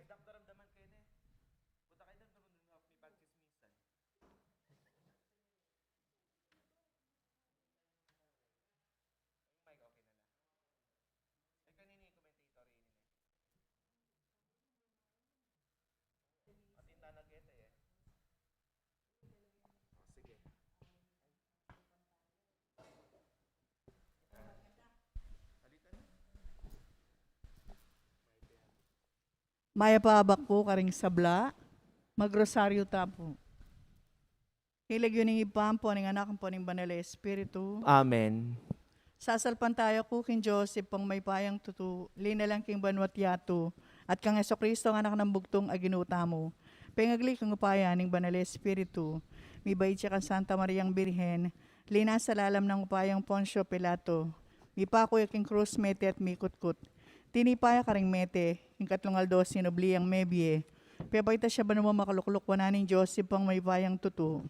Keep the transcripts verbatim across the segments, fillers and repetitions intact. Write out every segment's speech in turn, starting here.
Dakdaramdaman kayu ne. Buta kayu, damdaman mu, mi pagtsismisan. Yung mic, okay na la. Eh, kanina yung commentator, yun, eh. Atin na nag-ete, eh. O, sige. Halika na. Mayap a abak pu karing sabla. Magrosaryo ta pu. King lagyu ning Ibpa, ampo ning Anak, ampo ning Banal a Espiritu. Amen. Sasalpantaya ku king Dios, Ibpang mayupayang tutu, linalang king banua't yatu, at kang Jesucristo, ang Anak nang bugtung a Ginu tamu. Pengagli king upaya ning Banal a Espiritu, mibait ya kang Santa Mariang Birhen, linasa lalam ning upayang Poncio Pilato, mipaku ya king krus, mete at mikutkut. Tinipa ya karing mete, king katlung aldo sinubli yang mebie. Pepaitas ya banua, makalukluk wanan ning Dios, Ibpang mayupayang tutu.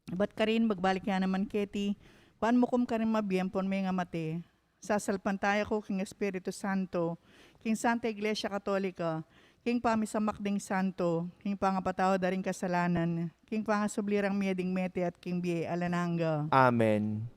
Ibat karin, magbalik ya naman keti, ban mukum karing mabie ampon menga mate. Sasalpantaya ku king Espiritu Santo, king Santa Iglesia Katolika, king pamisamak ding santo, king pangapatawad da ring kasalanan, king pangasubli rang mie ding mete at king bie alang angga. Amen.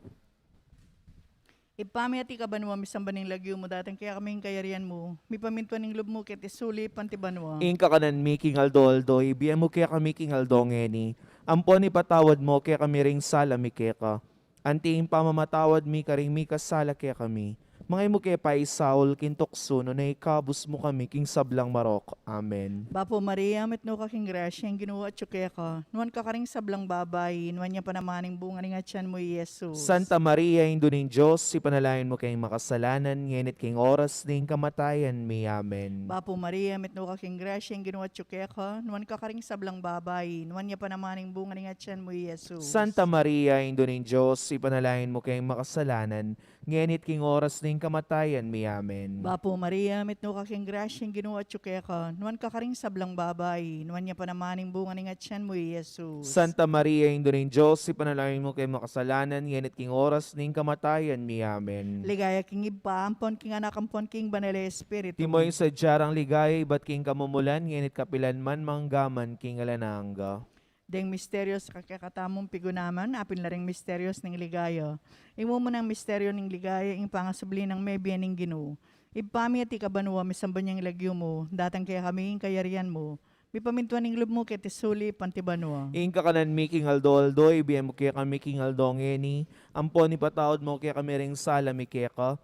Ibpa mi, atiu ka banua, misamban ing lagyu mu, datang kekami ing kayarian mu, mipamintuan ing lub mu keti sulip anti banua. Ing kakanan mi king aldo-aldo, ibie mu kekami king aldo ngeni, ampon ipatawad mu kekami ring sala mi keka, anti ing pamamatawad mi karing mikasala kekami. Manga e mu ke paisaul king tuksu, nune ikabus mu kami king sablang marok. Amen. Bapu Maria, mitmu ka king grasya, ing Ginu atyu keka. Nuan ka karing sablang babai, nuan ya pa naman ing bunga ning atyan mu, i Jesus. Santa Maria, Indu ning Dios, ipanalangin mu keng makasalanan, ngeni't king oras ning kamatayan mi. Amen. Bapu Maria, mitmu ka king grasya, ing Ginu atyu keka. Nuan ka karing sablang babai, nuan ya pa naman ing bunga ning atyan mu, i Jesus. Santa Maria, Indu ning Dios, ipanalangin mu keng makasalanan, ngeni't king oras ning kamatayan mi. Amen. Bapu Maria, mitmu ka king grasya, ing Ginu atyu keka. Nuan ka karing sablang babai, nuan ya pa naman ing bunga ning atyan mu, i Jesus. Santa Maria, Indu ning Dios, ipanalangin mu keng makasalanan, ngeni't king oras ning kamatayan mi. Amen. Ligaya king Ibpa, ampon king Anak, ampon king Banal a Espiritu. Antimo ing sadya rang ligaya ibat king kamumulan, ngeni't kapilan man, mangga man king alang angga. Deng misterios a kekatamung pigunaman, apin la ring misterios ning ligaya. Ing mumunang misteryo ning ligaya, ing pangasubli nang mebie ning Ginu. Ibpa mi, atiu ka banua, misamban ya ing lagyu mu, datang kekami ing kayarian mu, mipamintuan ing lub mu keti sulip anti banua. Ing kakanan mi king aldo-aldo, ibie mu kekami king aldo ngeni, ampon ipatawad mu kekami ring sala mi keka,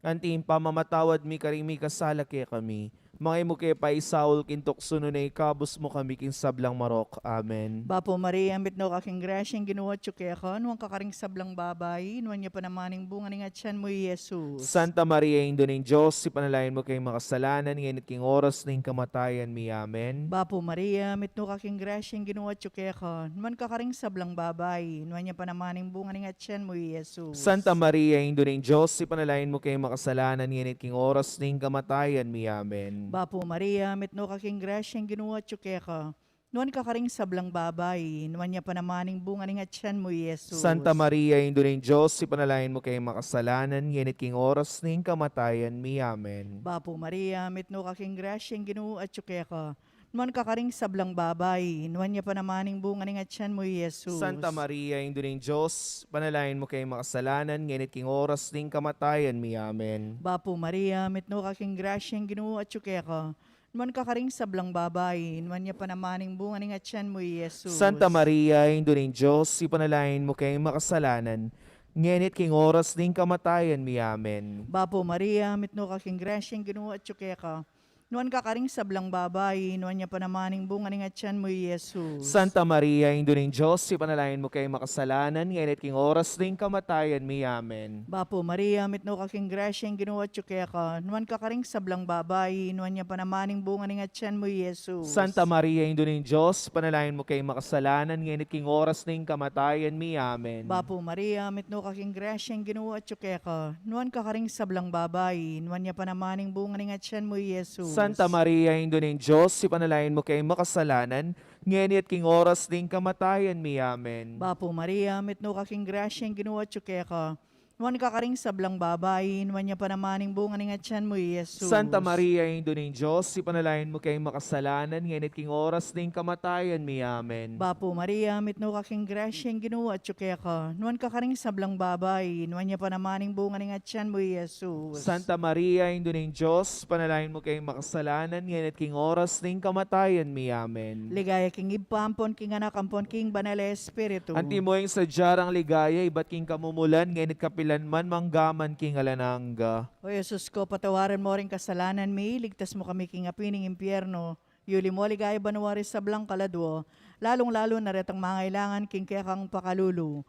anti ing pamamatawad mi karing mikasala kekami. Manga e mu ke paisaul king tuksu, nune ikabus mu kami king sablang marok. Amen. Bapu Maria, mitmu ka king grasya, ing Ginu atyu keka. Nuan ka karing sablang babai, nuan ya pa naman ing bunga ning atyan mu, i Jesus. Santa Maria, Indu ning Dios, ipanalangin mu keng makasalanan, ngeni't king oras ning kamatayan mi. Amen. Bapu Maria, mitmu ka king grasya, ing Ginu atyu keka. Nuan ka karing sablang babai, nuan ya pa naman ing bunga ning atyan mu, i Jesus. Santa Maria, Indu ning Dios, ipanalangin mu keng makasalanan, ngeni't king oras ning kamatayan mi. Amen. Bapu Maria, mitmu ka king grasya, ing Ginu atyu keka. Nuan ka karing sablang babai, nuan ya pa naman ing bunga ning atyan mu, i Jesus. Santa Maria, Indu ning Dios, ipanalangin mu keng makasalanan, ngeni't king oras ning kamatayan mi. Amen. Bapu Maria, mitmu ka king grasya, ing Ginu atyu keka. Nuan ka karing sablang babai, nuan ya pa naman ing bunga ning atyan mu, i Jesus. Santa Maria, Indu ning Dios, ipanalangin mu keng makasalanan, ngeni't king oras ning kamatayan mi. Amen. Bapu Maria, mitmu ka king grasya, ing Ginu atyu keka. Nuan ka karing sablang babai, nuan ya pa naman ing bunga ning atyan mu, i Jesus. Santa Maria, Indu ning Dios, ipanalangin mu keng makasalanan, ngeni't king oras ning kamatayan mi. Amen. Bapu Maria, mitmu ka king grasya, ing Ginu atyu keka. Nuan ka karing sablang babai, nuan ya pa naman ing bunga ning atyan mu, i Jesus. Santa Maria, Indu ning Dios, ipanalangin mu keng makasalanan, ngeni't king oras ning kamatayan mi. Amen. Bapu Maria, mitmu ka king grasya, ing Ginu atyu keka. Nuan ka karing sablang babai, nuan ya pa naman ing bunga ning atyan mu, i Jesus. Santa Maria, Indu ning Dios, ipanalangin mu keng makasalanan, ngeni't king oras ning kamatayan mi. Amen. Bapu Maria, mitmu ka king grasya, ing Ginu atyu keka. Nuan ka karing sablang babai, nuan ya pa naman ing bunga ning atyan mu, i Jesus. Santa Maria, Indu ning Dios, ipanalangin mu keng makasalanan, ngeni't king oras ning kamatayan mi. Amen. Bapu Maria, mitmu ka king grasya, ing Ginu atyu keka. Nuan ka karing sablang babai, nuan ya pa naman ing bunga ning atian mu, i Jesus. Santa Maria, Indu ning Dios, ipanalangin mu keng makasalanan, ngeni at king oras ning kamatayan mi. Amen. Bapu Maria, mitmu ka king grasya, ing Ginu atyu keka. Nuan ka karing sablang babai, nuan ya pa naman ing bunga ning atian mu, i Jesus. Santa Maria, Indu ning Dios, ipanalangin mu keng makasalanan, ngeni at king oras ning kamatayan mi. Amen. Ligaya king Ibpa, ampon king Anak, ampon king Banal a Espiritu. Antimo ing sadya rang ligaya ibat king kamumulan, ngeni at kapilan man, mangga man king alang angga. O Jesus ko, patawaran mu ring kasalanan mi, iligtas mu kami king api ning impyerno, yuli mu king ligaya banua ring sablang kaladua, lalung-lalu na retang mangailangan king kekang pakalulu.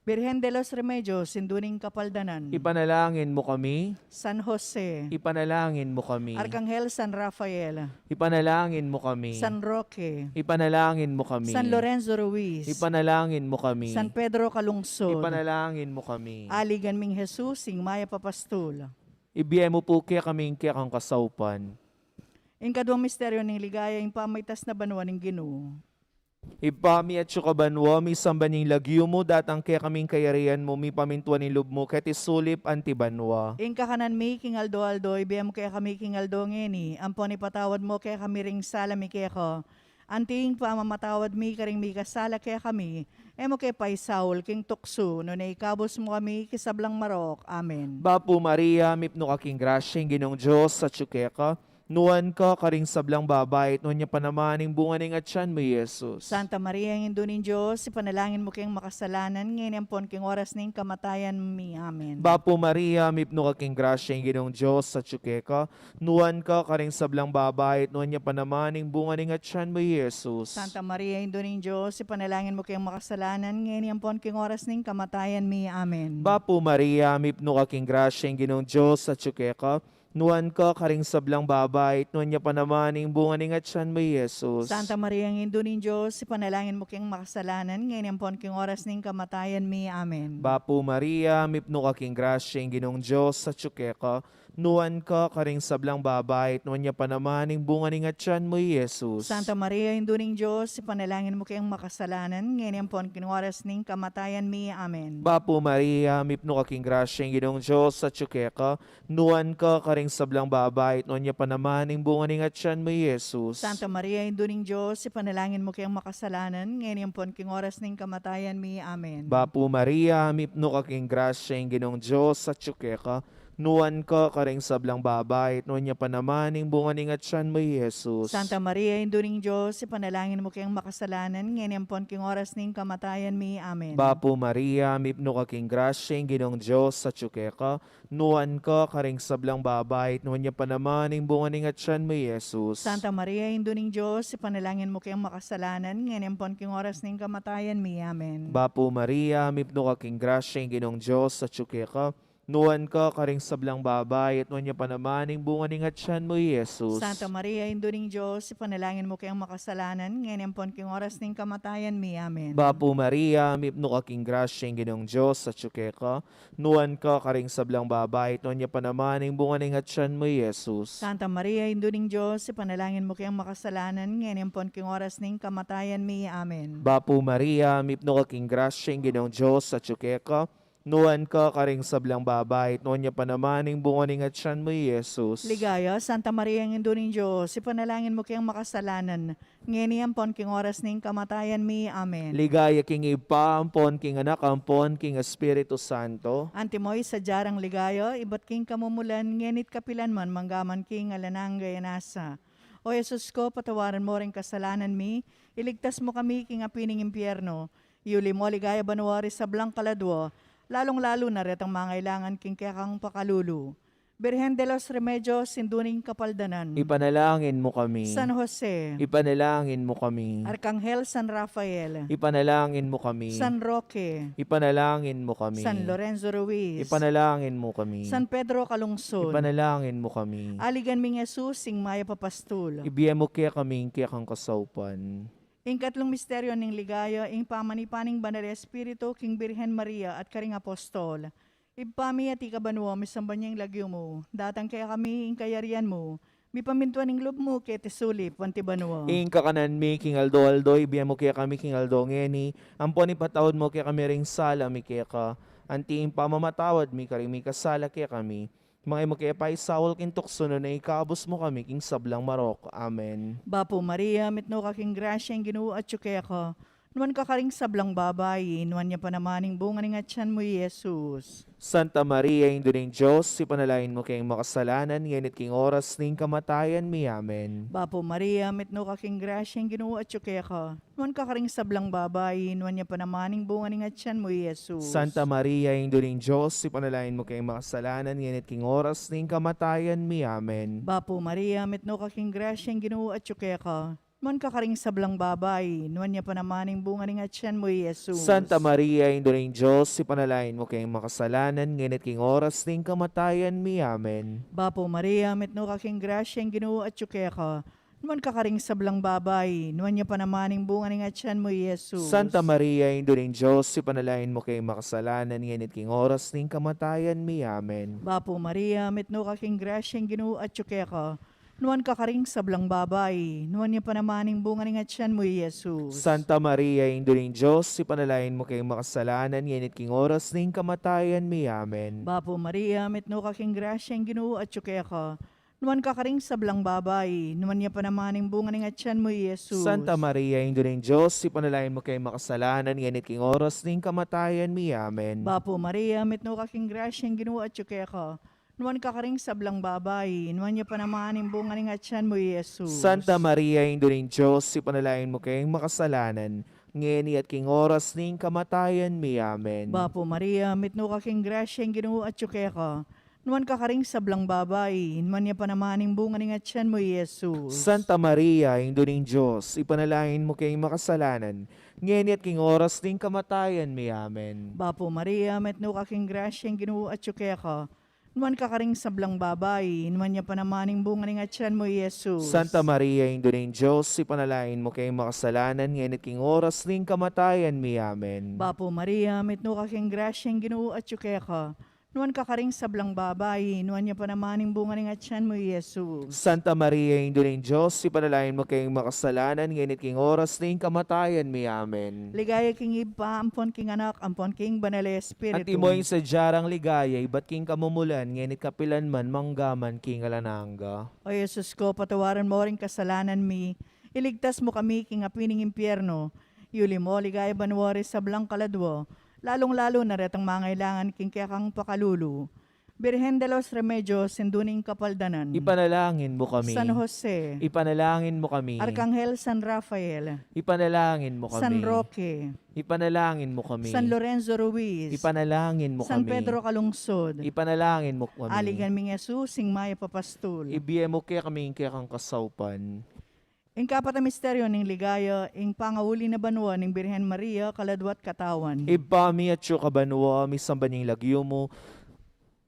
Birhen de los Remedios, Indu ning Kapaldanan. Ipanalangin mu kami. San Jose. Ipanalangin mu kami. Arkanghel San Rafael. Ipanalangin mu kami. San Roque. Ipanalangin mu kami. San Lorenzo Ruiz. Ipanalangin mu kami. San Pedro Calungsod. Ipanalangin mu kami. Aligan ming Jesus, ing mayap a pastul. Ibie mu pu kekami ing kekang kasaupan. Ing kaduang misteryo ning ligaya, ing pamaitas na banua ning Ginu. Ibpa mi, atsu ka banua, misamban ya ing lagyu mu, datang kekami ing kayarian mu, mipamintuan ing lub mu, keti sulip anti banua. Ing kakanan mi king aldo-aldo, ibie mu kekami king aldo ngeni, ampon ipatawad mu kekami ring sala mi keka, anti ing pamamatawad mi karing mikasala kekami, e mu ke paisaul king tuksu, nune ikabus mu kami king sablang marok. Amen. Bapu Maria, mipnu ka king grasya, ing Ginung Dios atsu keka, nuan ka karing sablang babai, at nuan ya pa naman ing bunga ning atian mu, i Jesus. Santa Maria, Indu ning Dios, ipanalangin mu keng makasalanan, ngeni ampon king oras ning kamatayan mi. Amen. Bapu Maria, mipnu ka king grasya, ing Ginung Dios atsu keka, nuan ka karing sablang babai, at nuan ya pa naman ing bunga ning atian mu, i Jesus. Santa Maria, Indu ning Dios, ipanalangin mu keng makasalanan, ngeni ampon king oras ning kamatayan mi. Amen. Bapu Maria, mipnu ka king grasya, ing Ginung Dios atsu keka, nuan ka karing sablang babai, at nuan ya pa naman ing bunga ning atian mu, i Jesus. Santa Maria, Indu ning Dios, ipanalangin mu keng makasalanan, ngeni ampon king oras ning kamatayan mi. Amen. Bapu Maria, mipnu ka king grasya, ing Ginung Dios atsu keka, nuan ka karing sablang babai, at nuan ya pa naman ing bunga ning atian mu, i Jesus. Santa Maria, Indu ning Dios, ipanalangin mu keng makasalanan, ngeni ampon king oras ning kamatayan mi. Amen. Bapu Maria, mipnu ka king grasya, ing Ginung Dios atsu keka, nuan ka karing sablang babai, at nuan ya pa naman ing bunga ning atian mu, i Jesus. Santa Maria, Indu ning Dios, ipanalangin mu keng makasalanan, ngeni ampon king oras ning kamatayan mi. Amen. Bapu Maria, mipnu ka king grasya, ing Ginung Dios atsu keka, nuan ka karing sablang babai, at nuan ya pa naman ing bunga ning atian mu, i Jesus. Santa Maria, Indu ning Dios, ipanalangin mu keng makasalanan, ngeni ampon king oras ning kamatayan mi. Amen. Bapu Maria, mipnu ka king grasya, ing Ginung Dios atsu keka, nuan ka karing sablang babai, at nuan ya pa naman ing bunga ning atian mu, i Jesus. Santa Maria, Indu ning Dios, ipanalangin mu keng makasalanan, ngeni ampon king oras ning kamatayan mi. Amen. Bapu Maria, mipnu ka king grasya, ing Ginung Dios atsu keka, nuan ka karing sablang babai, at nuan ya pa naman ing bunga ning atian mu, i Jesus. Santa Maria, Indu ning Dios, ipanalangin mu keng makasalanan, ngeni ampon king oras ning kamatayan mi. Amen. Bapu Maria, mipnu ka king grasya, ing Ginung Dios atsu keka, nuan ka karing sablang babai, at nuan ya pa naman ing bunga ning atian mu, i Jesus. Santa Maria, Indu ning Dios, ipanalangin mu keng makasalanan, ngeni ampon king oras ning kamatayan mi. Amen. Bapu Maria, mipnu ka king grasya, ing Ginung Dios atsu keka, nuan ka karing sablang babai, at nuan ya pa naman ing bunga ning atian mu, i Jesus. Ligaya, Santa Maria, Indu ning Dios, ipanalangin mu keng makasalanan, ngeni ampon king oras ning kamatayan mi. Amen. Ligaya king Ibpa, ampon king Anak, ampon king Espiritu Santo. Antimo ing sadya rang ligaya, ibat king kamumulan, ngeni't kapilan man, manggaman king alang angga. Amen. O Jesus ko, patawaran mu ring kasalanan mi, iligtas mu kami king api ning impyerno, yuli mu king ligaya banua ring sablang kaladua, lalung-lalu na retang mangailangan king kekang pakalulu. Birhen de los Remedios, Indu ning Kapaldanan. Ipanalangin mu kami. San Jose. Ipanalangin mu kami. Arkanghel San Rafael. Ipanalangin mu kami. San Roque. Ipanalangin mu kami. San Lorenzo Ruiz. Ipanalangin mu kami. San Pedro Calungsod. Ipanalangin mu kami. Aligan ming Jesus, ing mayap a pastul. Ibie mu kekami ing kekang kasaupan. Ing katlung misteryo ning ligaya, ing pamanipa ning Banal a Espiritu king Birhen Maria at karing apostol. Ibpa mi, atiu ka banua, misamban ya ing lagyu mu, datang kekami ing kayarian mu, mipamintuan ing lub mu keti sulip anti banua. Ing kakanan mi king aldo-aldo, ibie mu kekami king aldo ngeni, ampon ipatawad mu kekami ring sala mi keka, anti ing pamamatawad mi karing mikasala kekami. Manga e mu ke paisaul king tuksu, nune ikabus mu kami king sablang marok. Amen. Bapu Maria, mitmu ka king grasya, ing Ginu atyu keka. Nuan ka karing sablang babai, nuan ya pa naman ing bunga ning atyan mu, i Jesus. Santa Maria, Indu ning Dios, ipanalangin mu keng makasalanan, ngeni at king oras ning kamatayan mi. Amen. Bapu Maria, mitmu ka king grasya, ing Ginu atyu keka. Nuan ka karing sablang babai, nuan ya pa naman ing bunga ning atyan mu, i Jesus. Santa Maria, Indu ning Dios, ipanalangin mu keng makasalanan, ngeni at king oras ning kamatayan mi. Amen. Bapu Maria, mitmu ka king grasya, ing Ginu atyu keka. Nuan ka karing sablang babai, nuan ya pa naman ing bunga ning atyan mu, i Jesus. Santa Maria, Indu ning Dios, ipanalangin mu keng makasalanan, ngeni at king oras ning kamatayan mi. Amen. Bapu Maria, mitmu ka king grasya, ing Ginu atyu keka. Nuan ka karing sablang babai, nuan ya pa naman ing bunga ning atyan mu, i Jesus. Santa Maria, Indu ning Dios, ipanalangin mu keng makasalanan, ngeni at king oras ning kamatayan mi. Amen. Bapu Maria, mitmu ka king grasya, ing Ginu atyu keka. Nuan ka karing sablang babai, nuan ya pa naman ing bunga ning atyan mu, i Jesus. Santa Maria, Indu ning Dios, ipanalangin mu keng makasalanan, ngeni at king oras ning kamatayan mi. Amen. Bapu Maria, mitmu ka king grasya, ing Ginu atyu keka. Nuan ka karing sablang babai, nuan ya pa naman ing bunga ning atyan mu, i Jesus. Santa Maria, Indu ning Dios, ipanalangin mu keng makasalanan, ngeni at king oras ning kamatayan mi. Amen. Bapu Maria, mitmu ka king grasya, ing Ginu atyu keka. Nuan ka karing sablang babai, nuan ya pa naman ing bunga ning atyan mu, i Jesus. Santa Maria, Indu ning Dios, ipanalangin mu keng makasalanan, ngeni at king oras ning kamatayan mi. Amen. Bapu Maria, mitmu ka king grasya, ing Ginu atyu keka. Nuan ka karing sablang babai, nuan ya pa naman ing bunga ning atyan mu, i Jesus. Santa Maria, Indu ning Dios, ipanalangin mu keng makasalanan, ngeni at king oras ning kamatayan mi. Amen. Bapu Maria, mitmu ka king grasya, ing Ginu atyu keka. Nuan ka karing sablang babai, nuan ya pa naman ing bunga ning atyan mu, i Jesus. Santa Maria, Indu ning Dios, ipanalangin mu keng makasalanan, ngeni at king oras ning kamatayan mi. Amen. Bapu Maria, mitmu ka king grasya, ing Ginu atyu keka. Nuan ka karing sablang babai, nuan ya pa naman ing bunga ning atyan mu, i Jesus. Santa Maria, Indu ning Dios, ipanalangin mu keng makasalanan, ngeni at king oras ning kamatayan mi. Amen. Ligaya king Ibpa, ampon king Anak, ampon king Banal a Espiritu. Antimo ing sadya rang ligaya, ibat king kamumulan, ngeni at kapilan man, mangga man king alang angga. O Jesus ko, patawaran mu ring kasalanan mi, iligtas mu kami king api ning impyerno, iuli mu king ligaya banua ring sablang kaladua, lalung-lalu na retang mangailangan king kekang pakalulu. Birhen de los Remedios, Indu ning Kapaldanan. Ipanalangin mu kami. San Jose. Ipanalangin mu kami. Arkanghel San Rafael. Ipanalangin mu kami. San Roque. Ipanalangin mu kami. San Lorenzo Ruiz. Ipanalangin mu kami. San Pedro Calungsod. Ipanalangin mu kami. Aligan ming Jesus, ing mayap a pastul. Ibie mu kekami ing kekang kasaupan. Ing kapat a misteryo ning ligaya, ing pangauli na banua ning Birhen Maria, kaladwa't katawan. Ibpa mi, atsu ka banua, misamban ya ing lagyu mu,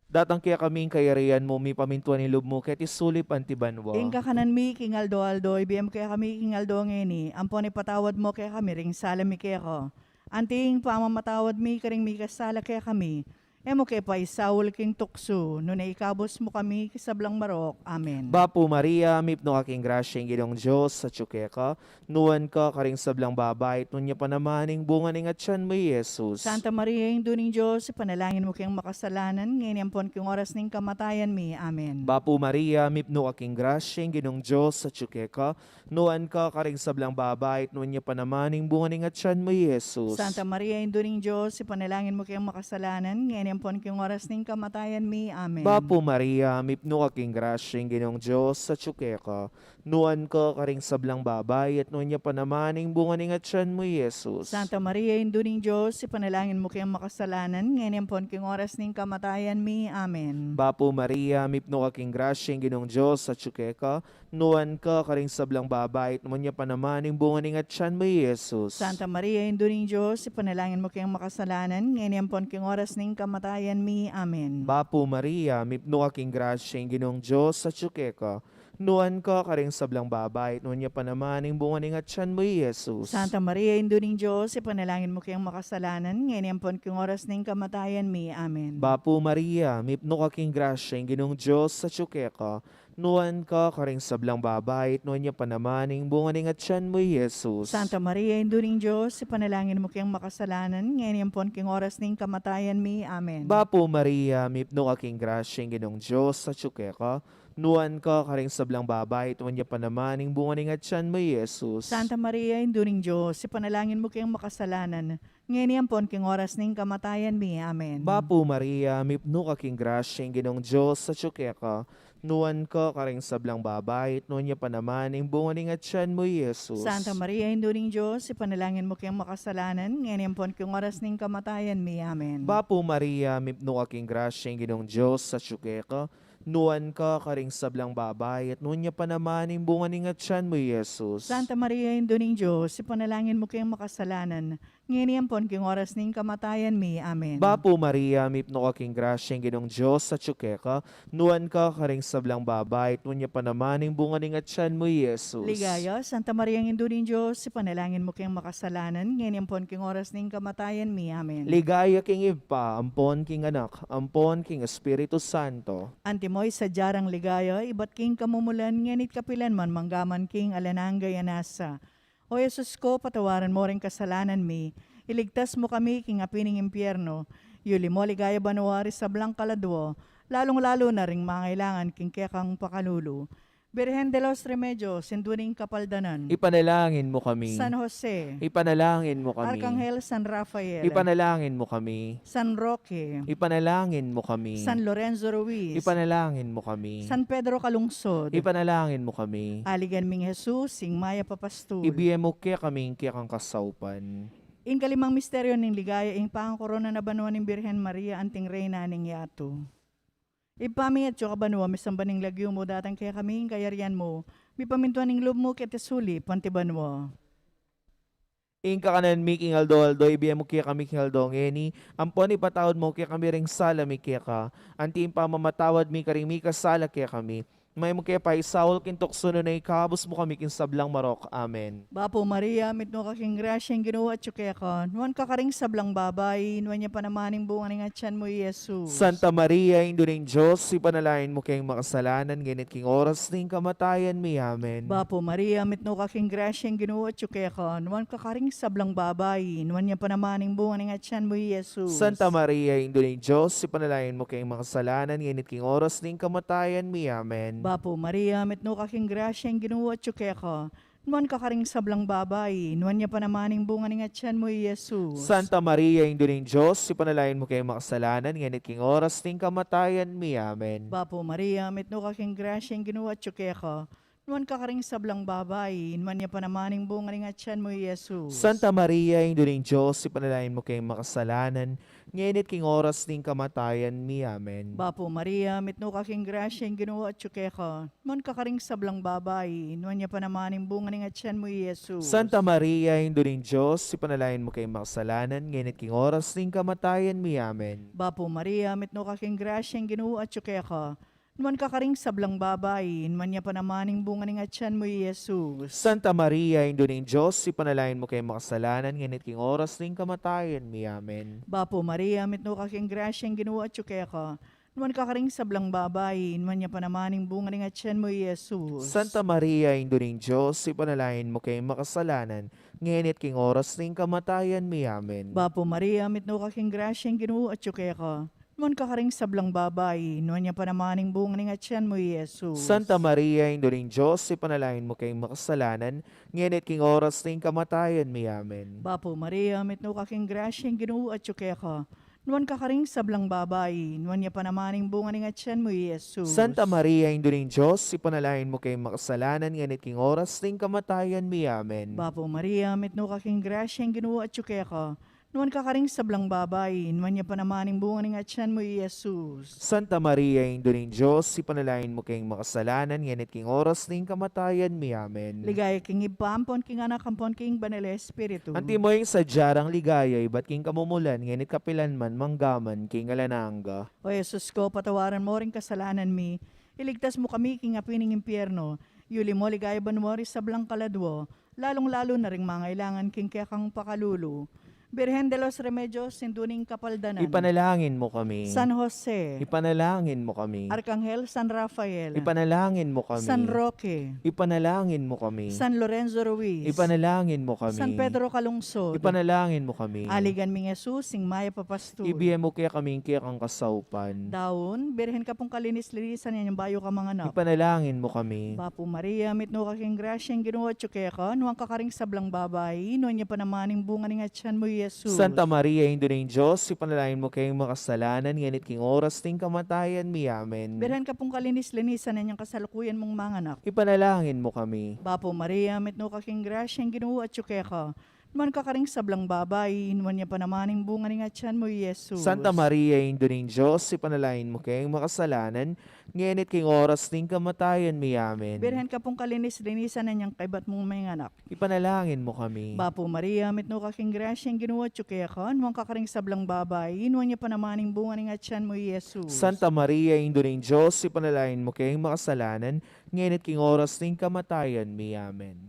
datang kekami ing kayarian mu, mipamintuan ing lub mu, keti sulip anti banua. Ing kakanan mi king aldo-aldo, ibie mu kekami king aldo ngeni, ampon ipatawad mu kekami ring sala mi keka, anti ing pamamatawad mi karing mikasala kekami. E mu ke paisaul king tuksu, nune ikabus mu kami king sablang marok. Amen. Bapu Maria, mipnu ka king grasya, ing Ginung Dios atsu keka, nuan ka karing sablang babai, at nuan ya pa naman ing bunga ning atyan mu, i Jesus. Santa Maria, Indu ning Dios, ipanalangin mu keng makasalanan, ngeni ampon king oras ning kamatayan mi. Amen. Bapu Maria, mipnu ka king grasya, ing Ginung Dios atsu keka, nuan ka karing sablang babai, at nuan ya pa naman ing bunga ning atyan mu, i Jesus. Santa Maria, Indu ning Dios, ipanalangin mu keng makasalanan, ngeni ampon king oras ning kamatayan mi. Amen. Bapu Maria, mipnu ka king grasya, ing Ginung Dios atsu keka, nuan ka karing sablang babai, at nuan ya pa naman ing bunga ning atyan mu, i Jesus. Santa Maria, Indu ning Dios, ipanalangin mu keng makasalanan, ngeni ampon king oras ning kamatayan mi. Amen. Bapu Maria, mipnu ka king grasya, ing Ginung Dios atsu keka, nuan ka karing sablang babai, at nuan ya pa naman ing bunga ning atyan mu, i Jesus. Santa Maria, Indu ning Dios, ipanalangin mu keng makasalanan, ngeni ampon king oras ning kamatayan mi. Amen. Bapu Maria, mipnu ka king grasya, ing Ginung Dios atsu keka, nuan ka karing sablang babai, at nuan ya pa naman ing bunga ning atyan mu, i Jesus. Santa Maria, Indu ning Dios, ipanalangin mu keng makasalanan, ngeni ampon king oras ning kamatayan mi. Amen. Bapu Maria, mipnu ka king grasya, ing Ginung Dios atsu keka, Nuan ka karing sablang babai, at nuan ya pa naman ing bunga ning atian mu, i Jesus. Santa Maria, Indu ning Dios, ipanalangin mu keng makasalanan, ngeni ampon king oras ning kamatayan mi. Amen. Bapu Maria, mipnu ka king grasya, ing Ginung Dios atyu keka. Nuan ka karing sablang babai, at nuan ya pa naman ing bunga ning atian mu, i Jesus. Santa Maria, Indu ning Dios, ipanalangin mu keng makasalanan, ngeni ampon king oras ning kamatayan mi. Amen. Bapu Maria, mipnu ka king grasya, ing Ginung Dios atyu keka. Nuan ka karing sablang babai, at nuan ya pa naman ing bunga ning atian mu, i Jesus. Santa Maria, Indu ning Dios, ipanalangin mu keng makasalanan, ngeni ampon king oras ning kamatayan mi. Amen. Bapu Maria, mipnu ka king grasya, ing Ginung Dios atyu keka. Nuan ka karing sablang babai, at nuan ya pa naman ing bunga ning atian mu, i Jesus. Santa Maria, Indu ning Dios, ipanalangin mu keng makasalanan, ngeni ampon king oras ning kamatayan mi. Amen. Bapu Maria, mipnu ka king grasya, ing Ginung Dios atyu keka. Nuan ka karing sablang babai, at nuan ya pa naman ing bunga ning atian mu, i Jesus. Ligaya, Santa Maria, Indu ning Dios, ipanalangin mu keng makasalanan, ngeni ampon king oras ning kamatayan mi. Amen. Ligaya king Ibpa, ampon king Anak, ampon king Espiritu Santo. Antimo ing sadya rang ligaya, ibat king kamumulan, ngeni't kapilan man, manggaman king alang angga. Amen. O Jesus ko, patawaran mo ring kasalanan mi, iligtas mo kami king api ning impyerno, yuli mo king ligaya banua ring sablang kaladua, lalung-lalu na ring mangailangan king kekang pakalulu. Birhen de los Remedios, Indu ning Kapaldanan. Ipanalangin mo kami. San Jose. Ipanalangin mo kami. Arkanghel San Rafael. Ipanalangin mo kami. San Roque. Ipanalangin mo kami. San Lorenzo Ruiz. Ipanalangin mo kami. San Pedro Calungsod. Ipanalangin mo kami. Aligan ming Jesus, ing mayap a pastul. Ibie mu kekami ing kekang kasaupan. Ing kalimang misteryo ning ligaya, ing pangkorona na banua ning Birhen Maria anting Reyna ning yatu. Ibpa mi atsu ka banua, misamban ing lagyu mu, datang kekami ing kayarian mu, mipamintuan ing lub mu keti sulip anti banua. Ing kakanan mi king aldo-aldo, ibie mu kekami king aldo ngeni, ampon ipatawad mu kekami ring sala mi keka, anti ing pamamatawad mi karing mikasala kekami. Manga e mu ke paisaul king tuksu, nune ikabus mu kami king sablang marok. Amen. Bapu Maria, mitmu ka king grasya, ing Ginu atyu keka. Nuan ka karing sablang babai, nuan ya pa naman ing bunga ning atyan mu, i Jesus. Santa Maria, Indu ning Dios, ipanalangin mu keng makasalanan, ngeni't king oras ning kamatayan mi. Amen. Bapu Maria, mitmu ka king grasya, ing Ginu atyu keka. Nuan ka karing sablang babai, nuan ya pa naman ing bunga ning atyan mu, i Jesus. Santa Maria, Indu ning Dios, ipanalangin mu keng makasalanan, ngeni't king oras ning kamatayan mi. Amen. Bapu Maria, mitmu ka king grasya, ing Ginu atyu keka. Nuan ka karing sablang babai, nuan ya pa naman ing bunga ning atyan mu, i Jesus. Santa Maria, Indu ning Dios, ipanalangin mu keng makasalanan, ngeni't king oras ning kamatayan mi. Amen. Bapu Maria, mitmu ka king grasya, ing Ginu atyu keka. Nuan ka karing sablang babai, nuan ya pa naman ing bunga ning atyan mu, i Jesus. Santa Maria, Indu ning Dios, ipanalangin mu keng makasalanan, ngeni't king oras ning kamatayan mi. Amen. Bapu Maria, mitmu ka king grasya, ing Ginu atyu keka. Nuan ka karing sablang babai, nuan ya pa naman ing bunga ning atyan mu, i Jesus. Santa Maria, Indu ning Dios, ipanalangin mu keng makasalanan, ngeni't king oras ning kamatayan mi. Amen. Bapu Maria, mitmu ka king grasya, ing Ginu atyu keka. Nuan ka karing sablang babai, nuan ya pa naman ing bunga ning atyan mu, i Jesus. Santa Maria, Indu ning Dios, ipanalangin mu keng makasalanan, ngeni't king oras ning kamatayan mi. Amen. Bapu Maria, mitmu ka king grasya, ing Ginu atyu keka. Nuan ka karing sablang babai, nuan ya pa naman ing bunga ning atyan mu, i Jesus. Santa Maria, Indu ning Dios, ipanalangin mu keng makasalanan, ngeni't king oras ning kamatayan mi. Amen. Bapu Maria, mitmu ka king grasya, ing Ginu atyu keka. Nuan ka karing sablang babai, nuan ya pa naman ing bunga ning atyan mu, i Jesus. Santa Maria, Indu ning Dios, ipanalangin mu keng makasalanan, ngeni't king oras ning kamatayan mi. Amen. Bapu Maria, mitmu ka king grasya, ing Ginu atyu keka. Nuan ka karing sablang babai, nuan ya pa naman ing bunga ning atyan mu, i Jesus. Santa Maria, Indu ning Dios, ipanalangin mu keng makasalanan, ngeni't king oras ning kamatayan mi. Amen. Bapu Maria, mitmu ka king grasya, ing Ginu atyu keka. Nuan ka karing sablang babai, nuan ya pa naman ing bunga ning atyan mu, i Jesus. Santa Maria, Indu ning Dios, ipanalangin mu keng makasalanan, ngeni't king oras ning kamatayan mi. Amen. Ligaya king Ibpa, ampon king Anak, ampon king Banal a Espiritu. Antimo ing sadya rang ligaya, ibat king kamumulan, ngeni't kapilan man, manggaman king alang angga. O Jesus ko, patawaran mo ring kasalanan mi, iligtas mu kami king api ning impyerno, yuli mo king ligaya banua ring sablang kaladua, lalung-lalu na ring mangailangan king kekang pakalulu. Birhen de los Remedios, Indu ning Kapaldanan. Ipanalangin mo kami. San Jose. Ipanalangin mo kami. Arkanghel San Rafael. Ipanalangin mo kami. San Roque. Ipanalangin mo kami. San Lorenzo Ruiz. Ipanalangin mo kami. San Pedro Calungsod. Ipanalangin mo kami. Aligan ming Jesus, ing mayap a pastul. Ibie mu kekami ing kekang kasaupan. Daun, Birhen ka pung kalinis-linisan inyang bayu ka manganak. Ipanalangin mo kami. Bapu Maria, mitmu ka king grasya, ing Ginu atyu keka, nuan ka karing sablang babai, nuan ya pa naman ing bunga ning atyan mu, Jesus. Santa Maria, Indu ning Dios, ipanalangin mo keng makasalanan, ngeni at king oras ning kamatayan mi. Amen. Birhen ka pung kalinis-linisan inyang kasalukuyan mung manganak. Ipanalangin mo kami. Bapu Maria, mitmu ka king grasya, ing Ginu atyu keka, nuan ka karing sablang babai, nuan ya pa naman ing bunga ning atyan mu, Jesus. Santa Maria, Indu ning Dios, ipanalangin mo keng makasalanan, ngeni at king oras ning kamatayan mi. Amen. Birhen ka pung kalinis-linisan inyang kaybat mung manganak. Ipanalangin mo kami. Bapu Maria, mitmu ka king grasya, ing Ginu atyu keka, nuan ka karing sablang babai, nuan ya pa naman ing bunga ning atyan mu, Jesus. Santa Maria, Indu ning Dios, ipanalangin mo keng makasalanan, ngeni at king oras ning kamatayan mi. Amen.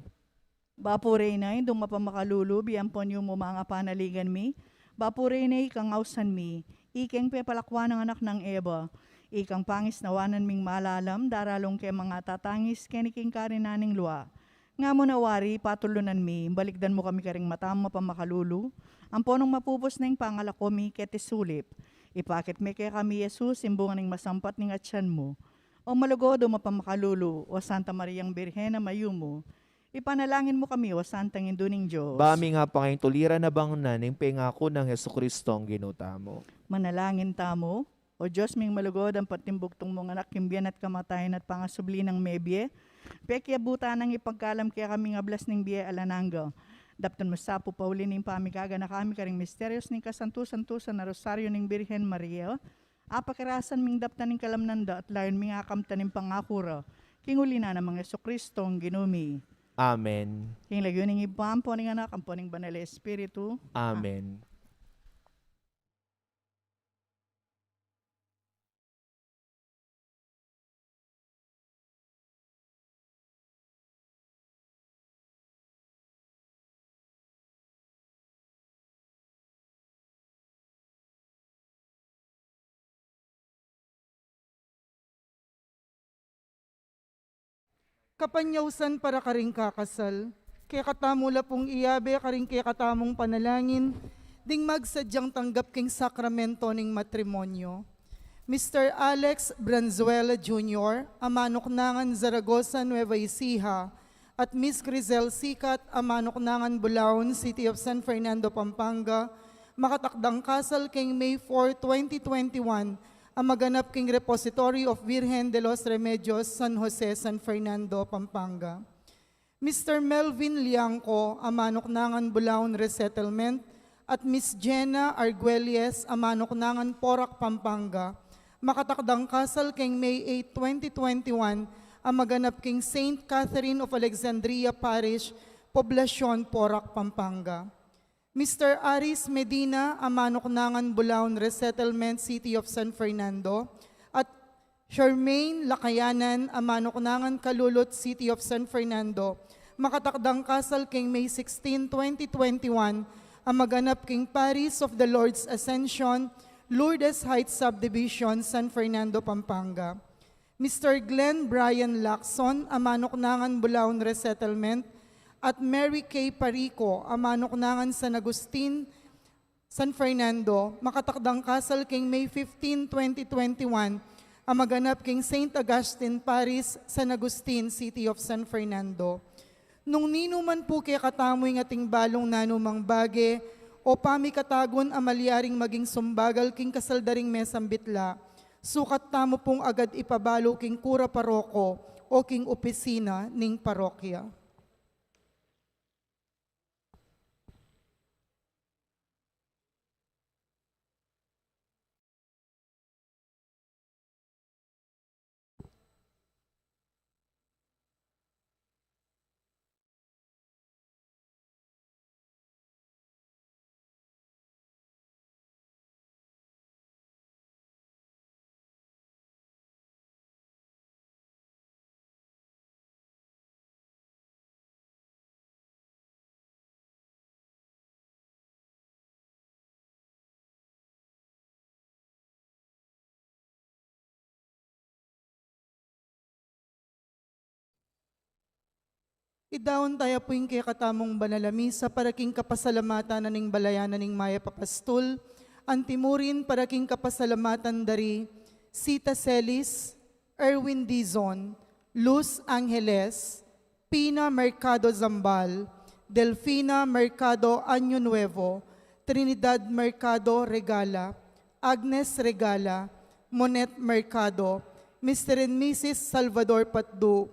Bapu Reyna, Indung mapamakalulu, biampon yu mu mangapanaligan mi. Bapu Reyna, ikang ausan mi, ikeng pepalakwan nang anak nang Eva, ikang pangisnawanan ming malalam, daralung ke mangatatangis, keni king karinan ning lua. Nga mu na wari, patulunan mi, balikdan mu kami karing matam mapamakalulu, ampo nung mapupus na ing pangalako mi keti sulip, ipakit me kekami Jesus, ing bunga ning masampat ning atyan mu. O malugud, o mapamakalulu, o Santa Mariang Birhen a mayumu, ipanalangin mu kami, o Santang Indu ning Dios. Ba mi nga pangaintuliran a bangnan ing pengaku nang Jesucristong Ginu tamu. Manalangin tamu. O Dios ming malugud, ampo ing bugtung mung anak king bie na at kamatayan at pangasubli nang mebie, pekiabutan nang ipagkalam kekami ing ablas ning bie alang angga. Daptan mu sa pu pauli ning pamigaganaka mi karing misterios ning kasantu-santusan a Rosario ning Birhen Maria, apakirasan ming daptan ing kalamnan da at layun ming akamtan ing pangaku ra, king uli na nang Jesucristong Ginu mi. Amen. King lagyu ning Ibpa, ampo ning Anak, ampo ning Banal a Espiritu. Amen. Kapanyausan para karing kakasal, kekatamu la pung iyabe karing kekatamung panalangin, ding magsadyang tanggap king sakramento ning matrimonyo. Mister Alex Branzuela Junior, a manuknangan Zaragoza, Nueva Ecija, at Miss Grisel Sikat, a manuknangan Bulaon, City of San Fernando, Pampanga, makatakdang kasal king May four, twenty twenty-one, a maganap king Repository of Virgen de los Remedios, San Jose, San Fernando, Pampanga. Mister Melvin Liangco, a manuknangan Bulaon Resettlement, at Miss Jenna Arguelles, a manuknangan Porac, Pampanga, makatakdang kasal king May eight, twenty twenty-one, a maganap king Saint Catherine of Alexandria Parish, Poblacion, Porac, Pampanga. Mister Aris Medina, a manuknangan Bulaon Resettlement, City of San Fernando, at Charmaine Lacayanan, a manuknangan Calulut, City of San Fernando, makatakdang kasal king May sixteen, twenty twenty-one, a maganap king Parish of the Lord's Ascension, Lourdes Heights Subdivision, San Fernando, Pampanga. Mister Glenn Brian Lacson, a manuknangan Bulaon Resettlement, at Mary Kay Parico, a manuknangan San Agustin, San Fernando, makatakdang kasal king May fifteen, twenty twenty-one, a maganap king Saint Augustine Parish, San Agustin, City of San Fernando. Nung ninu man pu kekatamu ing ating balung nanumang bage o pamikatagun a malyaring maging sumbagal king kasal da ring mesang bitla, sukat tamu pung agad ipabalu king kura paroko o king opisina ning parokya. Idaun taya pu ing kekatamung banal a misa para king kapasalamatan na ning balayan na ning mayap a pastul, antimurin para king kapasalamatan dari Sita Celis, Erwin Dizon, Luz Angeles, Pina Mercado Zambal, Delfina Mercado Año Nuevo, Trinidad Mercado Regala, Agnes Regala, Monet Mercado, Mister and Missus Salvador Patdu,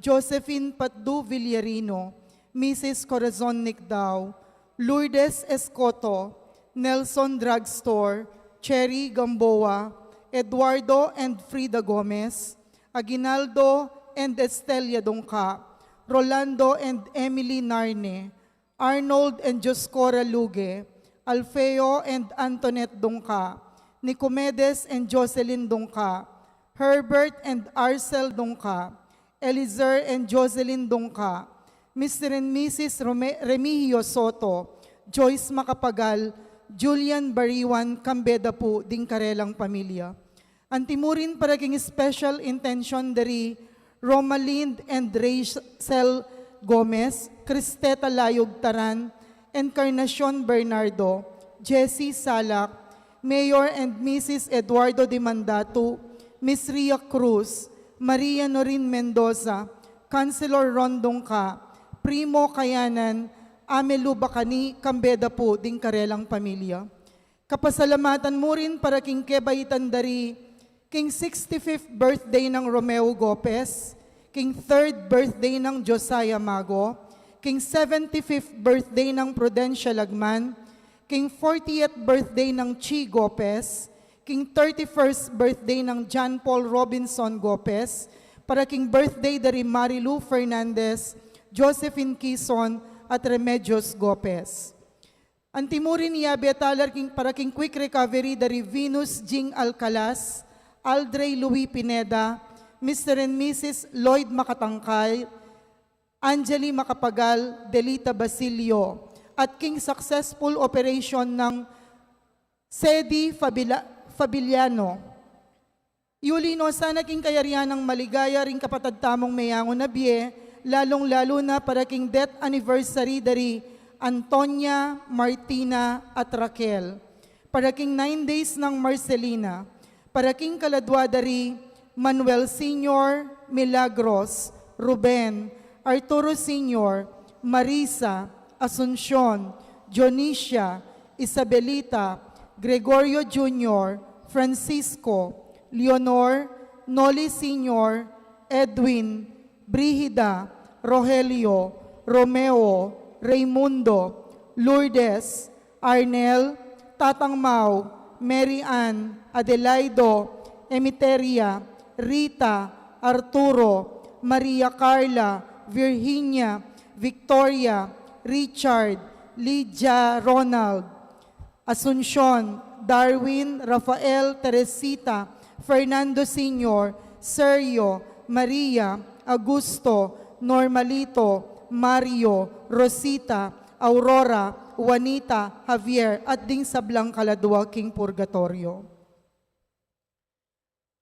Josephine Patdu Villarino, Missus Corazon Nicdao, Lourdes Escoto, Nelson Drugstore, Cherry Gamboa, Eduardo and Frida Gomez, Aguinaldo and Estella Dungca, Rolando and Emily Narne, Arnold and Dioscora Luge, Alfeo and Antoinette Dungca, Nicomedes and Jocelyn Dungca, Herbert and Arcel Dungca, Elizer and Jocelyn Dungca, Mister and Missus Rome-, Remigio Soto, Joyce Macapagal, Julian Bariwan, kambe da pu ding karelang pamilya. Antimurin para king special intention dari Romalind and Rachel Gomez, Cristeta Layug Taran, Encarnacion Bernardo, Jessie Salak, Mayor and Missus Eduardo Dimandatu, Miss Ria Cruz, Maria Norin Mendoza, Councilor Ron Dungca, Primo Kayanan, Amelu Bacani, kambe da pu ding karelang pamilya. Kapasalamatan mu rin para king kebaitan dari king sixty-fifth birthday nang Romeo Gopez, king third birthday nang Josiah Mago, king seventy-fifth birthday nang Prudencia Lagman, king fortieth birthday nang Chi Gopez, king thirty-first birthday nang John Paul Robinson Gopez, para king birthday dari Marilu Fernandez, Josephine Quizon, at Remedios Gopez. Antimurin, yabe tala king, para king quick recovery dari Venus Jing Alcalas, Aldrey Louis Pineda, Mister and Missus Lloyd Makatangkay, Angeli Macapagal, Delita Basilio, at king successful operation nang Sedi Fabila-, Fabiliano. Iuli no sana king kayarian nang maligaya ring kapatad tamung meyangu na bie, lalung-lalu na para king death anniversary dari Antonia, Martina, at Raquel. Para king nine days nang Marcelina. Para king kaladua dari Manuel Senior, Milagros, Ruben, Arturo Senior, Marisa, Asuncion, Dionisia, Isabelita, Gregorio Junior, Francisco, Leonor, Noli Senior, Edwin, Brigida, Rogelio, Romeo, Raymundo, Lourdes, Arnel, Tatang Mau, Mary Ann, Adelaido, Emiteria, Rita, Arturo, Maria Carla, Virginia, Victoria, Richard, Lydia, Ronald, Asuncion, Darwin, Rafael, Teresita, Fernando Senior, Sergio, Maria, Augusto, Normalito, Mario, Rosita, Aurora, Juanita, Javier, at ding sablang kaladua king purgatorio.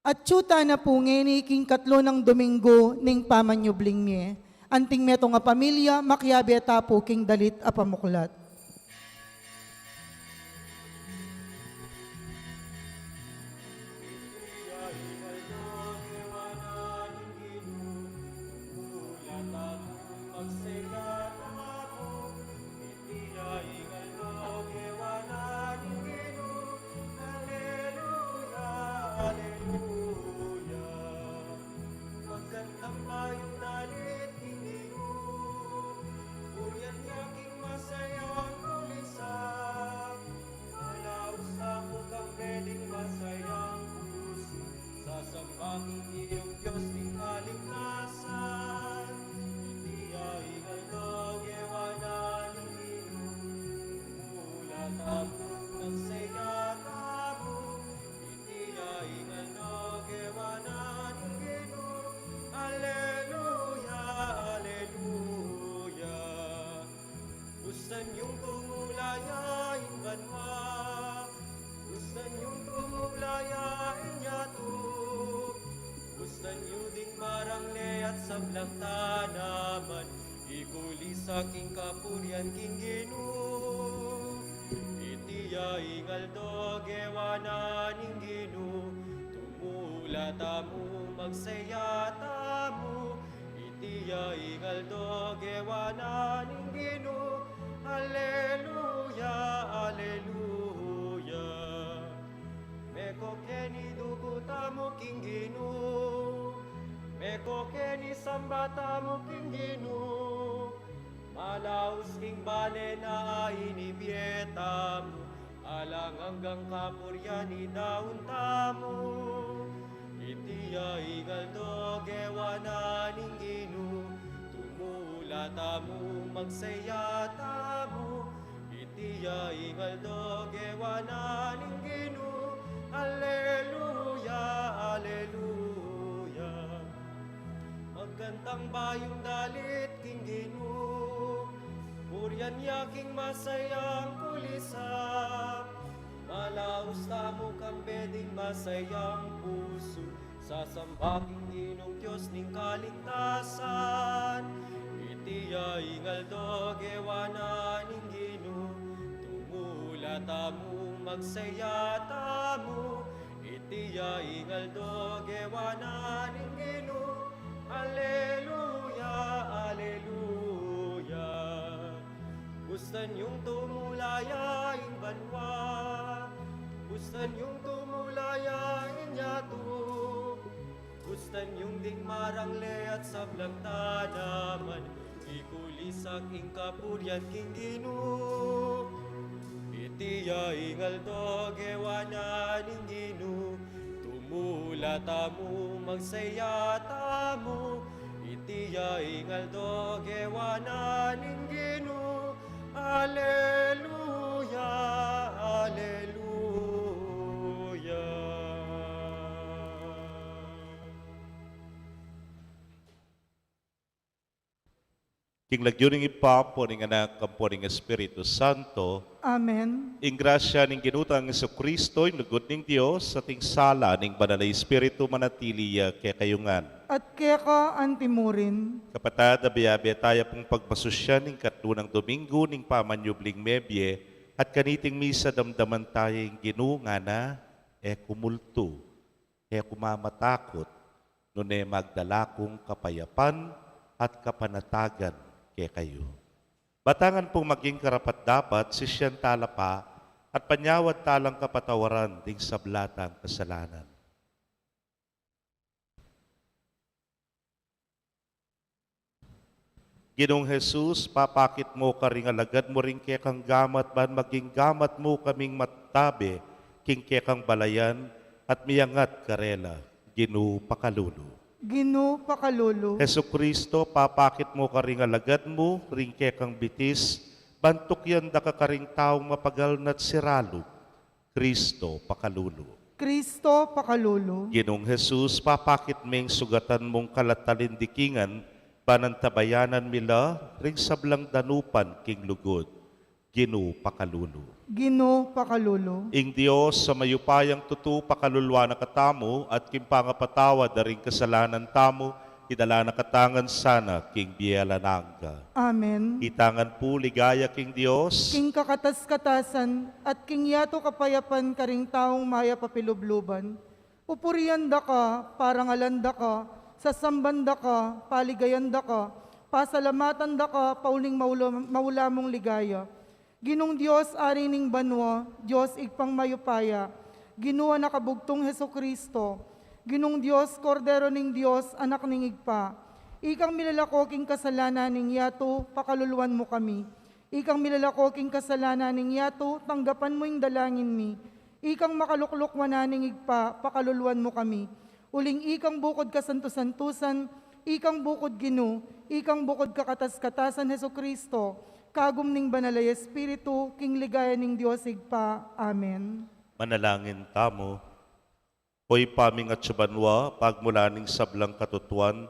Atiu tana pu ngeni king katlu nang Dominggu ning pamanyubling mie. Anting metung a pamilya, makiabe ta pu king dalit a pamuklat. Aleluya, aleluya. Magandang mayung dalit king Ginu. Uyan ya king masayang kulisan. Alaus tamu kambe ding masayang pusu. Sasamba king iyong Dios ning kaligtasan. Iti ya ing aldo gewa na ning Ginu. Mula tamu nang saya tamu. Iti ya ing aldo gewa na ning Ginu. Aleluya, aleluya. Bustan yung tumula ya ing banua. Bustan yung tumula ya ing yatu. Bustan yu ding marangle at sablang tanaman. Ing Sa king kapurian king Ginu, iti ya ing aldo gewa na ning Ginu, tumula tamu, magsaya tamu, iti ya ing aldo gewa na ning Ginu, aleluya, aleluya. Meko keni duku tamu king Ginu, meko keni samba tamu king Ginu, malaus king bale na a inibie tamu, alang anggang kapurian idaun tamu. Iti ya ing aldo gewa na ning Ginu, tumula tamu, magsaya tamu. Iti ya ing aldo gewa na ning Ginu, aleluya, aleluya. Magkantang bayung dalit king Ginu, purian ya king masayang kulisap. Malaus tamu kambe ding masayang pusu, sasamba king Ginung Dios ning kaligtasan. Iti ya ing aldo gewa na ning Ginu, tumula tamu, magsaya tamu. Iti ya ing aldo gewa na ning Ginu, aleluya, aleluya. Bustan yung tumula ya ing banua, bustan yung tumula ya ing yatu, bustan yung ding marangle at sablang tanaman, ikulisak ing kapurian king Ginu. Iti ya ing aldo gewa na ning Ginu, tumula tamu, magsaya tamu. Iti ya ing aldo gewa na ning Ginu, aleluya, aleluya. King lagyu ning Ibpa, ampo ning Anak, ampo ning Espiritu Santo. Amen. Ing grasya ning Ginu tang Jesucristo, ing lugud ning Dios, at ing sala ning Banal a Espiritu manatili ya kekayu ngan. At keka antimurin. Kapatad, abe-abe taya pung pagmasusyan ing katlu nang Domingo ning pamanyubling mebie, at kaniting misa damdaman taya ing Ginu ngana, e ku multu, e ku mamatakut, nune magdala kung kapayapan at kapanatagan kekayu. Batangan pung maging karapat-dapat, sisian tala pa, at panyawad talang kapatawaran ding sabla tang kasalanan. Ginung Jesus, papakit mu karing alagad mu ring kekang gamat, ban maging gamat mu kaming matabe king kekang balayan at miangat karela. Ginu, pakalulu. Ginu, pakalulu. Jesucristo, papakit mu karing alagad mu ring kekang bitis, ban tukyan da ka karing taung mapagal na't siralu. Cristo, pakalulu. Cristo, pakalulu. Ginung Jesus, papakit ming sugatan mung kalatalindikingan, ban antabayanan mi la ring sablang danupan king lugud. Ginu, pakalulu. Ginu, pakalulu. Ing Dios a mayupayang tutu pakaluluan na katamu, at king pangapatawad da ring kasalanan tamu, idala na katamu ngan sana king bie alang angga. Amen. Itangan pu ligaya king Dios. King kakatas-katasan, at king yatu kapayapan karing taung mayap a pilubluban. Pupurian da ka, parangalan da ka, sasamban da ka, paligayan da ka, pasalamatan da ka, pauling maula-, maula mung ligaya. Ginung Dios, Ari ning banua, Dios Ibpang mayupaya, Ginu, Anak a bugtung Jesucristo, Ginung Dios, Kordero ning Dios, Anak ning Ibpa. Ikang milalako king kasalanan ning yatu, pakaluluan mu kami. Ikang milalako king kasalanan ning yatu, tanggapan mu ing dalangin mi. Ikang makalukluk wanan ning Ibpa, pakaluluan mu kami. Uling ikang bukud kasantu-santusan, ikang bukud Ginu, ikang bukud kakatas-katasan Jesucristo, kagum ning Banal a Espiritu, king ligaya ning Dios Ibpa. Amen. Manalangin tamu. O Ibpa ming atsu banua, pagmulan ning sablang katutuan,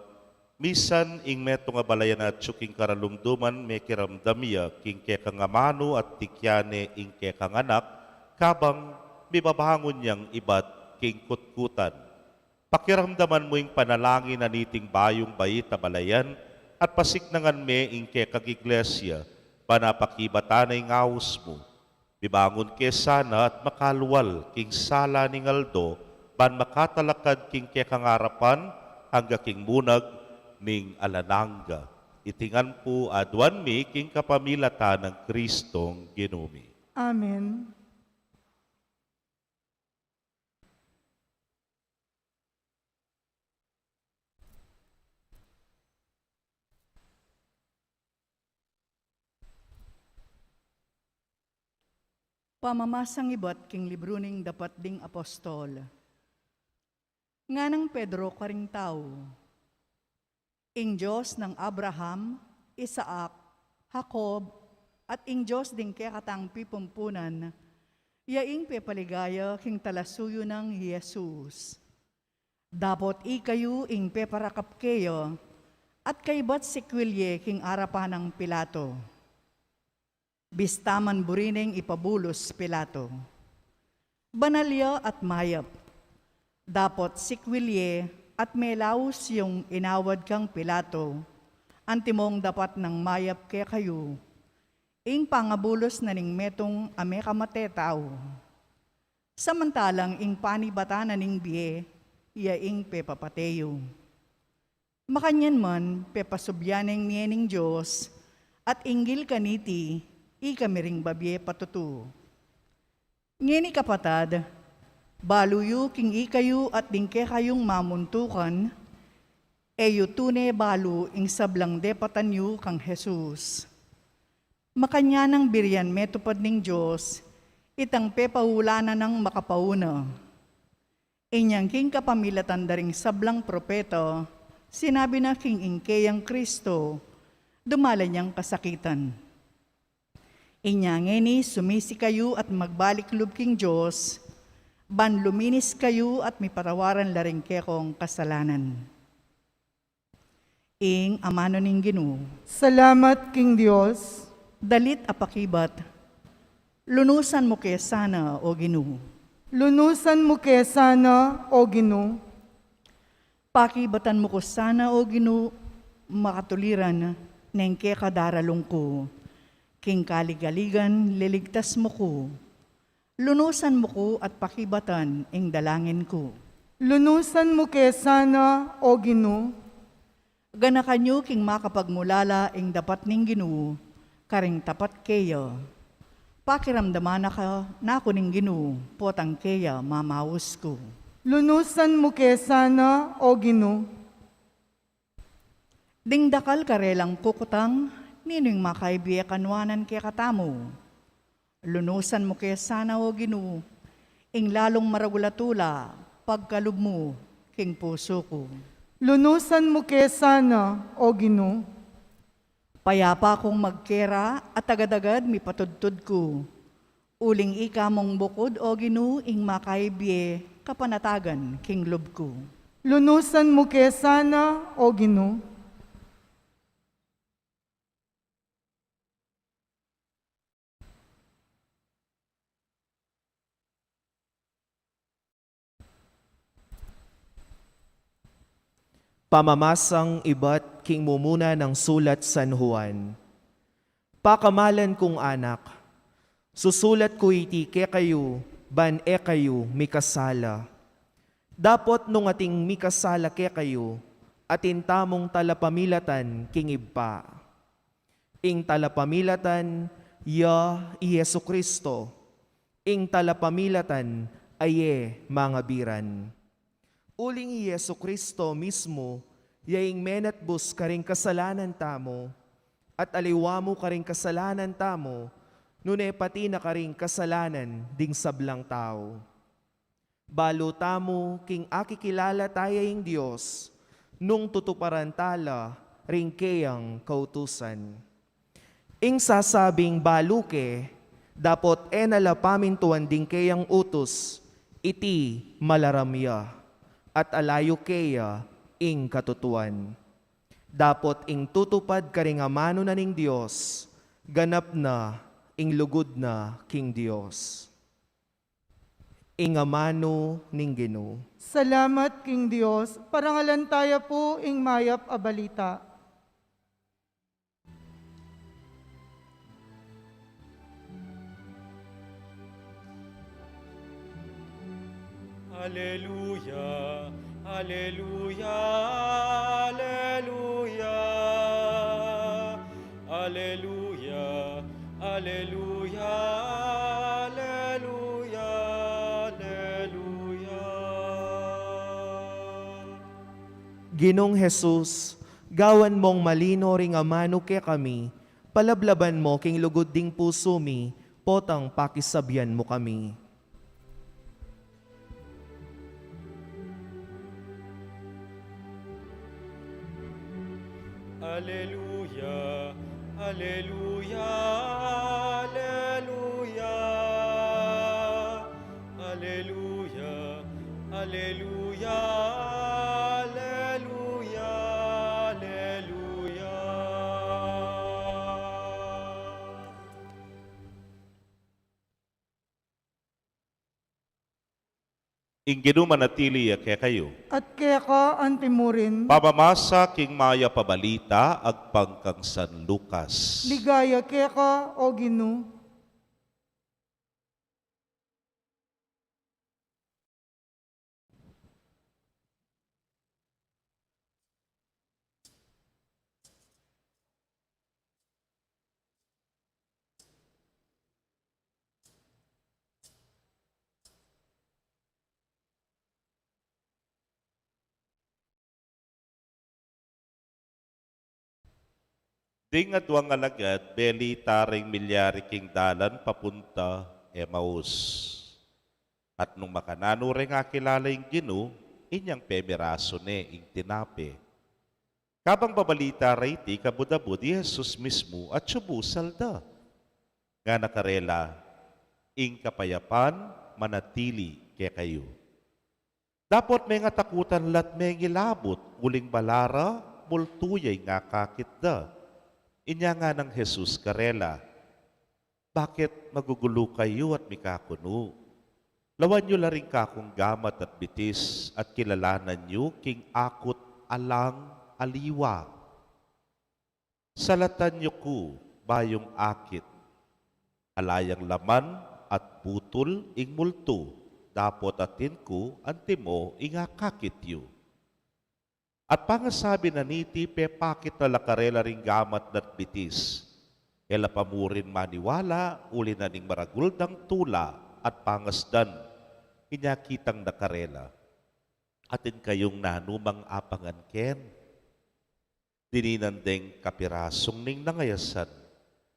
misan ing metung a balayan atsu king karalumduman, mekiramdam ya king kekang amanu at tikyan ne ing kekang anak, kabang mibabangun yang ibat king kutkutan. Pakiramdaman mu ing panalangin na niting bayung bait a balayan, At pasiknangan me ing kekang iglesia, ban apakibatan na ing aus mu. Mibangun ke sana at makalual king sala ning aldo, ban makatalakad king kekang arapan angga king munag ning alang angga. Iti ngan pu aduan mi king kapamilatan nang Kristong Ginu mi. Amen. Pamamasang ibat king libru ning Dapat ding Apostol. Nganang Pedro karing tau, Ing Dios nang Abraham, Isaac, Jacob, at ing Dios ding kekatang pipumpunan, ya ing pepaligaya king talasuyu nang i Jesus. Dapot ikayu ing peparakap keya, at kaybat sikwil ye king arapan nang Pilato. Bista man buri neng ipabulus Pilato. Banal ya at mayap. Dapot sikwil ye at melaus yung inawad kang Pilato, antimong dapat nang mayap kekayu ing pangabulus na ning metung a mekamate tau. Samantalang ing panibatan na ning bie, ya ing pepapate yu. Makanyan man, pepasubyanan ye ning Dios, at inggil kaniti, ikami ring babie patutu. Ngeni kapatad, balu yu king ikayu at ding kekayung mamuntukan, e yu tune balu ing sablang depatan yu kang Jesus. Makanyan nang birian metupad ning Dios itang pepaulanan nang makapauna. Inyang king kapamilatan da ring sablang propeta, sinabi na king ing keyang Kristo, dumalan yang kasakitan. Inya ngeni sumisi kayu at magbalik lub king Dios, ban luminis kayu at mipatawaran la ring kekong kasalanan. Ing amanu ning Ginu. Salamat king Dios. Dalit a pakibat. Lunusan mu ke sana, O Ginu. Lunusan mu ke sana, O Ginu. Pakibatan mu ku sana, O Ginu, makatuliran neng keka daralung ku. King kaligaligan, liligtas mu ku. Lunusan mu ku at pakibatan ing dalangin ku. Lunusan mu ke sana, O Ginu. Ganakan yu king makapagmulala ing dapat ning Ginu, karing tapat keya. Pakiramdaman na ka, na ku ning Ginu, potang keya mamaus ku. Lunusan mu ke sana, O Ginu. Ding dakal karelang kukutang, ninu ing makaibie kanuanan kekatamu? Lunusan mu ke sana, O Ginu, ing lalung maragul a tula, pagkalub mu king pusu ku. Lunusan mu ke sana, O Ginu. Payapa kung magkera, at agad-agad mipatudtud ku. Uling ika mung bukud, O Ginu, ing makaibie kapanatagan king lub ku. Lunusan mu ke sana, O Ginu. Pamamasang ibat king mumuna nang sulat San Juan. Pakamalan kung anak, susulat ku iti kekayu, ban e kayu mikasala. Dapot nung ating mikasala kekayu, atin tamung talapamilatan king Ibpa. Ing talapamilatan ya i Jesu-Cristo, ing talapamilatan a e mangabiran. Uling i Jesu-Cristo mismu ya ing menatbus karing kasalanan tamu, at aliwa mu karing kasalanan tamu, nune pati na karing kasalanan ding sablang tau. Balu tamu king akikilala taya ing Dios, nung tutuparan ta la ring keyang kautusan. Ing sasabing balu ke, dapot e na la pamintuan ding keyang utus, iti malaram ya, at alayu keya ing katutuan. Dapot ing tutupad karing amanu na ning Dios, ganap na ing lugud na king Dios. Ing amanu ning Ginu. Salamat king Dios. Parangalan taya pu ing mayap a balita. Aleluya, aleluya, aleluya. Aleluya, aleluya, aleluya, aleluya. Ginung Jesus, gawan mong malino ring amanu kekami, palablaban mo king lugud ding pusu mi, potang pakisabian mu kami. Aleluya, aleluya, aleluya. Aleluya, aleluya, aleluya, aleluya. Ing Ginu manatili ya kekayu. At keka antimurin. Pamamasa king mayap a balita agpang kang San Lucas. Ligaya keka, O Ginu. Ding aduang alagad, beli taring milyari king dalan papunta Emaus. At nung makananu reng akilala ing Ginu, inyang pemirasu ne ing tinape. Kabang babalita ra iti, kabud-abud i Jesus mismu at subusal da. Ngana karela, ing kapayapan manatili kekayu. Dapot mengatakutan la't mengilabut, uling bala ra multu ya ing akakit da. Inya nganang Jesus karela, bakit magugulu kayu at mikakunu? Lawan yu la ring kakung gamat at bitis at kilalanan yu king akut alang aliwa. Salatan yu ku bayung akit. Ala yang laman at butul ing multu, dapot atin ku antimo ing akakit yu. At pangasabi na niti, pepakit na la karela ring gamat na't bitis. E la pa murin maniwala, uli na ning maragul dang tula at pangasdan. Inya kitang na karela, atin kayung nanumang apangan ken? Dininan deng kapirasung ning nangayasan,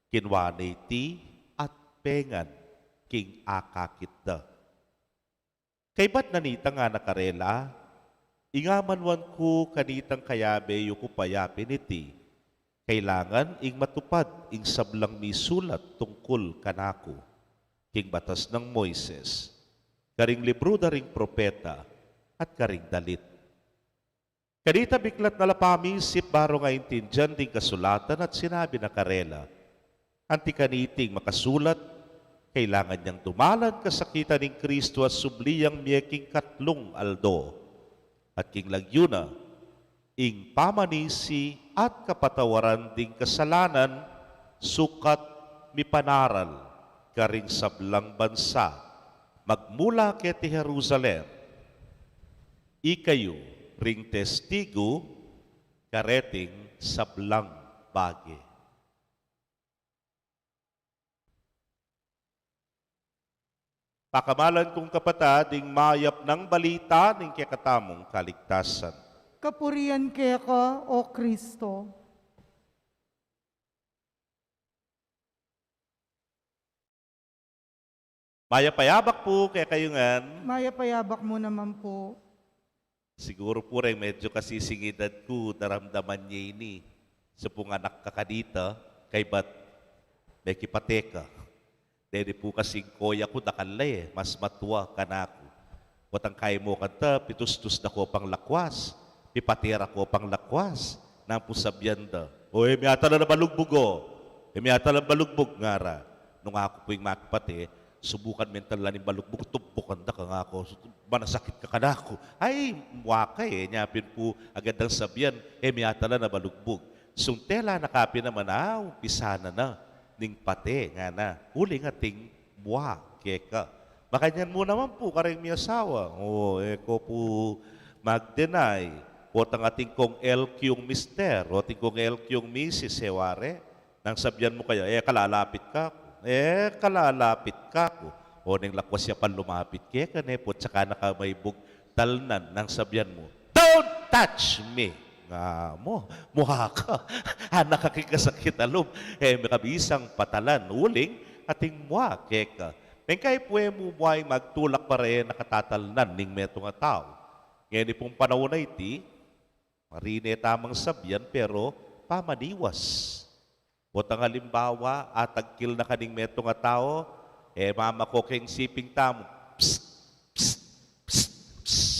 kinwa ne iti at pengan king akakit da. Kaybat na nita ngana karela, ing amanuan ku kanitang kayabe yu ku pa yapin iti, kailangan ing matupad ing sablang misulat tungkul kanaku king batas nang Moises, karing libru da ring propeta, at karing dalit. Kanita biklat na la pamisip baru nga intindian ding kasulatan at sinabi na karela, anti kaniting makasulat, kailangan yang dumalan kasakitan ning Kristo at subli yang mie king katlung aldo. At king lagyu na, ing pamanisi at kapatawaran ding kasalanan, sukat mipanaral karing sablang bansa, magmula keti Jerusalem. Ikayu ring testigu kareting sablang bage. Pakamalan kung kapatad, ing mayap nang balita ning kekatamung kaligtasan. Kapurian keka, O Kristo. Mayap a yabak pu kekayu ngan. Mayap a yabak mu naman po. Siguru pu reng medyo kasising edad ku, daramdaman ye ini. Sa pung anak ka kanita, kaybat mekipate ka. Deni pu kasing koya ku, dakal la e, mas matua kanaku. Potang kaymu kanta, pitustus da ko pang lakwas, pipate ra ko pang lakwas, nang pu sabian da, "O, e mi atalan a balugbug, o. E mi atalan balugbug," ngara. Nung aku pu ing makipate, subukan meng talan ing balugbug, tubukan da kang aku, manasakit ka kanaku. Ay, mua ka e, nya pin pu agad dang sabian, "E mi atalan a balugbug." Sung tela na ka pin naman, a, umpisa na na ning pate, ngana. Uling ating mua keka. Makanyan mu naman pu kareng miasawa. O, e ko pu mag-deny. Potang atin kung L Q mister, o atin kung L Q misis, e wari. Nang sabyan mu kaya, e ka lalapit kaku. E ka lalapit kaku. O neng lakwas ya pang lumapit keka, ne pu, tsaka na ka maibug talnan, nang sabyan mu, "Don't touch me!" Nga mu, mua ka. Anak ka king kasakit a lub. E, me ka bisang patalan, uling ating mua keka. Neng kaya pu e mu mua ing magtulak para e na ka tatalnan ning metung a tau. Ngeni pung panaun a iti, marine tamang sabyan, pero pamaniwas. Potang alimbawa, atagkil na ka ning metung a tau, e mamako keng siping tamu. Psst! Psst! Psst! Psst!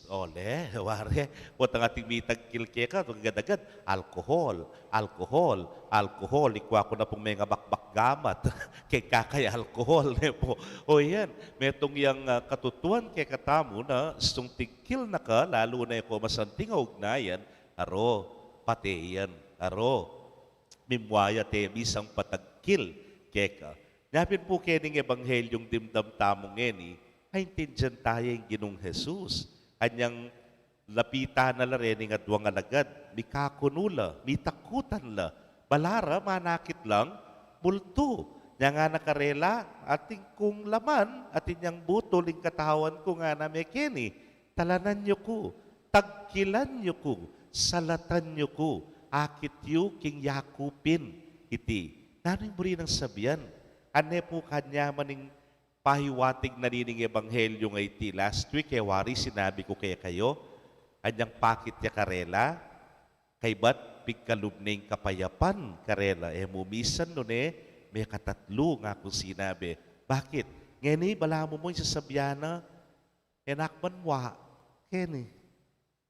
Ole, wari, potang ating mitagkil keka, agad-agad, alkohol, alkohol, alkohol, ikua ku na pung mengabakbak gamat, keng kakay alkohol, ne pu. O yan, metung yang, ah, katutuan kekatamu na, sung tigkil na ka, lalu na e ko masanting a ugnayan, aro, pate yan, aro. Mimua ya te bisang patagkil keka. Nya pin pu keni ing ebanghelyung dimdam tamu ngeni, aintindian taya ing Ginung Jesus. Anyang lapitan na la reni ing aduang alagad, mikakunu la, mitakutan la, bala ra manakit lang multu. Nya ngana karela, atin kung laman, atin yang butul ing katawan ku, ngana me keni, talanan yu ku, tagkilan yu ku, salatan yu ku, akit yu king yaku pin iti. Nanu ing buri nang sabian? Ane pu kanyaman ing pahiwatig na nining ebanghelyu a iti. Last week, e wari sinabi ku kekayu, anyang pakit ya karela, kaybat pigkalub ne ing kapayapan karela. E mu misan nune, mekatatlu nga kung sinabi. Bakit? Ngeni, balamu mu ing sasabian na, e na ku man mua keni.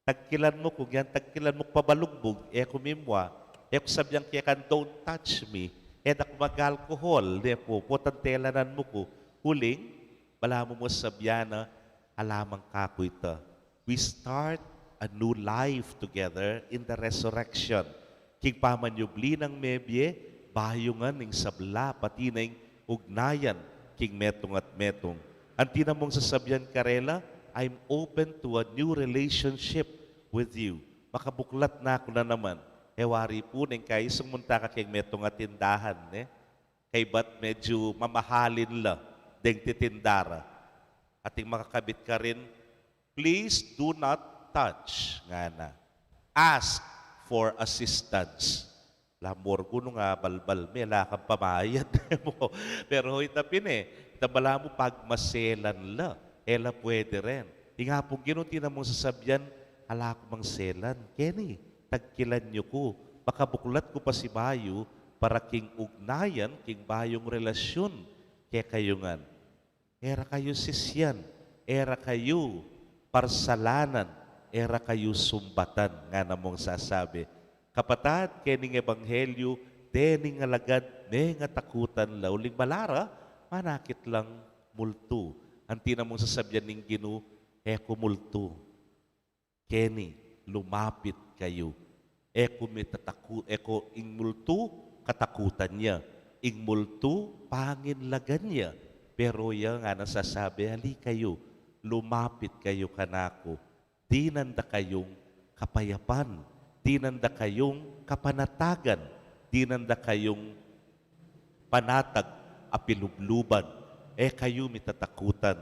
Tagkilan mu ku, ngan tagkilan mu ku pabalugbug, e ku mimua. E ku sabian keka, "Don't touch me." E da ku mag-alcohol, ne pu, potang talanan mu ku. Uling, balamu mu sabian na, ala man kaku ita. We start a new life together in the resurrection. King pamanyubli nang mebie, bayu ngan ing sabla, pati na ing ugnayan king metung at metung. Anti na mung sasabian karela, "I'm open to a new relationship with you." Makabuklat na ku na naman. E wari pu neng kaisung munta ka keng metung a tindahan, ne? Kaybat medyu mamahalin la deng titinda ra. Ating makakabit karin, "Please do not touch," ngana. "Ask for assistance." Lamor ku nung abalbal me, ala kang pamayad. Pero ita pin e, ita balamu pagmaselan la. E la pwede rin. Ing Apung Ginu, anti na mung sasabian, "Ala ku mang selan." Keni, tagkilan yu ku. Makabuklat ku pa sibayu para king ugnayan, king bayung relasyun kekayu ngan. E ra kayu sisian, e ra kayu parsalanan, e ra kayu sumbatan, ngana mung sasabi. Kapatad, kening ebanghelyu, dening alagad mengatakutan la, uling bala ra manakit lang multu. Anti na mung sasabian ning Ginu, "E ku multu." Keni, lumapit kayu. E ku mitataku-, e ku, ing multu, katakutan ya. Ing multu, panginlagan ya. Pero ya ngana sasabi, "Ali kayu, lumapit kayu kanaku. Dinan da kayung kapayapan. Dinan da kayung kapanatagan. Dinan da kayung panatag a pilubluban." E kayu mitatakutan.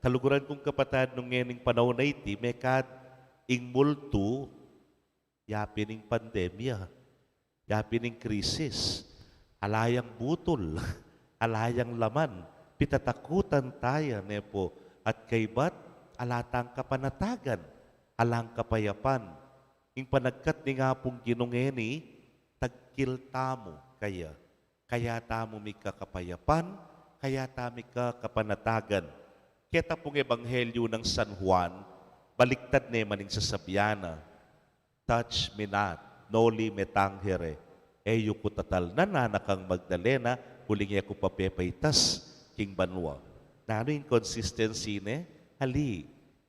Kaluguran kung kapatad, nung ngening panaun a iti, mekad ing multu, yapin ing pandemya, yapin ing krisis, ala yang butul, ala yang laman, pitatakutan taya, ne pu, at kaybat, ala tang kapanatagan, alang kapayapan. Ing panagkat ning Apung Ginu ngeni, tagkil tamu kaya. Kaya tamu mika kapayapan, kaya tamu mika kapanatagan. Keta pung ebanghelyu nang San Juan, baliktad ne man ing sasabian na, "Touch me not, noli me tangere." E yu ku tatalnan, ngana kang Magdalena, uling e ku papepaitas king banua. Nanu ing consistency ne? Ali.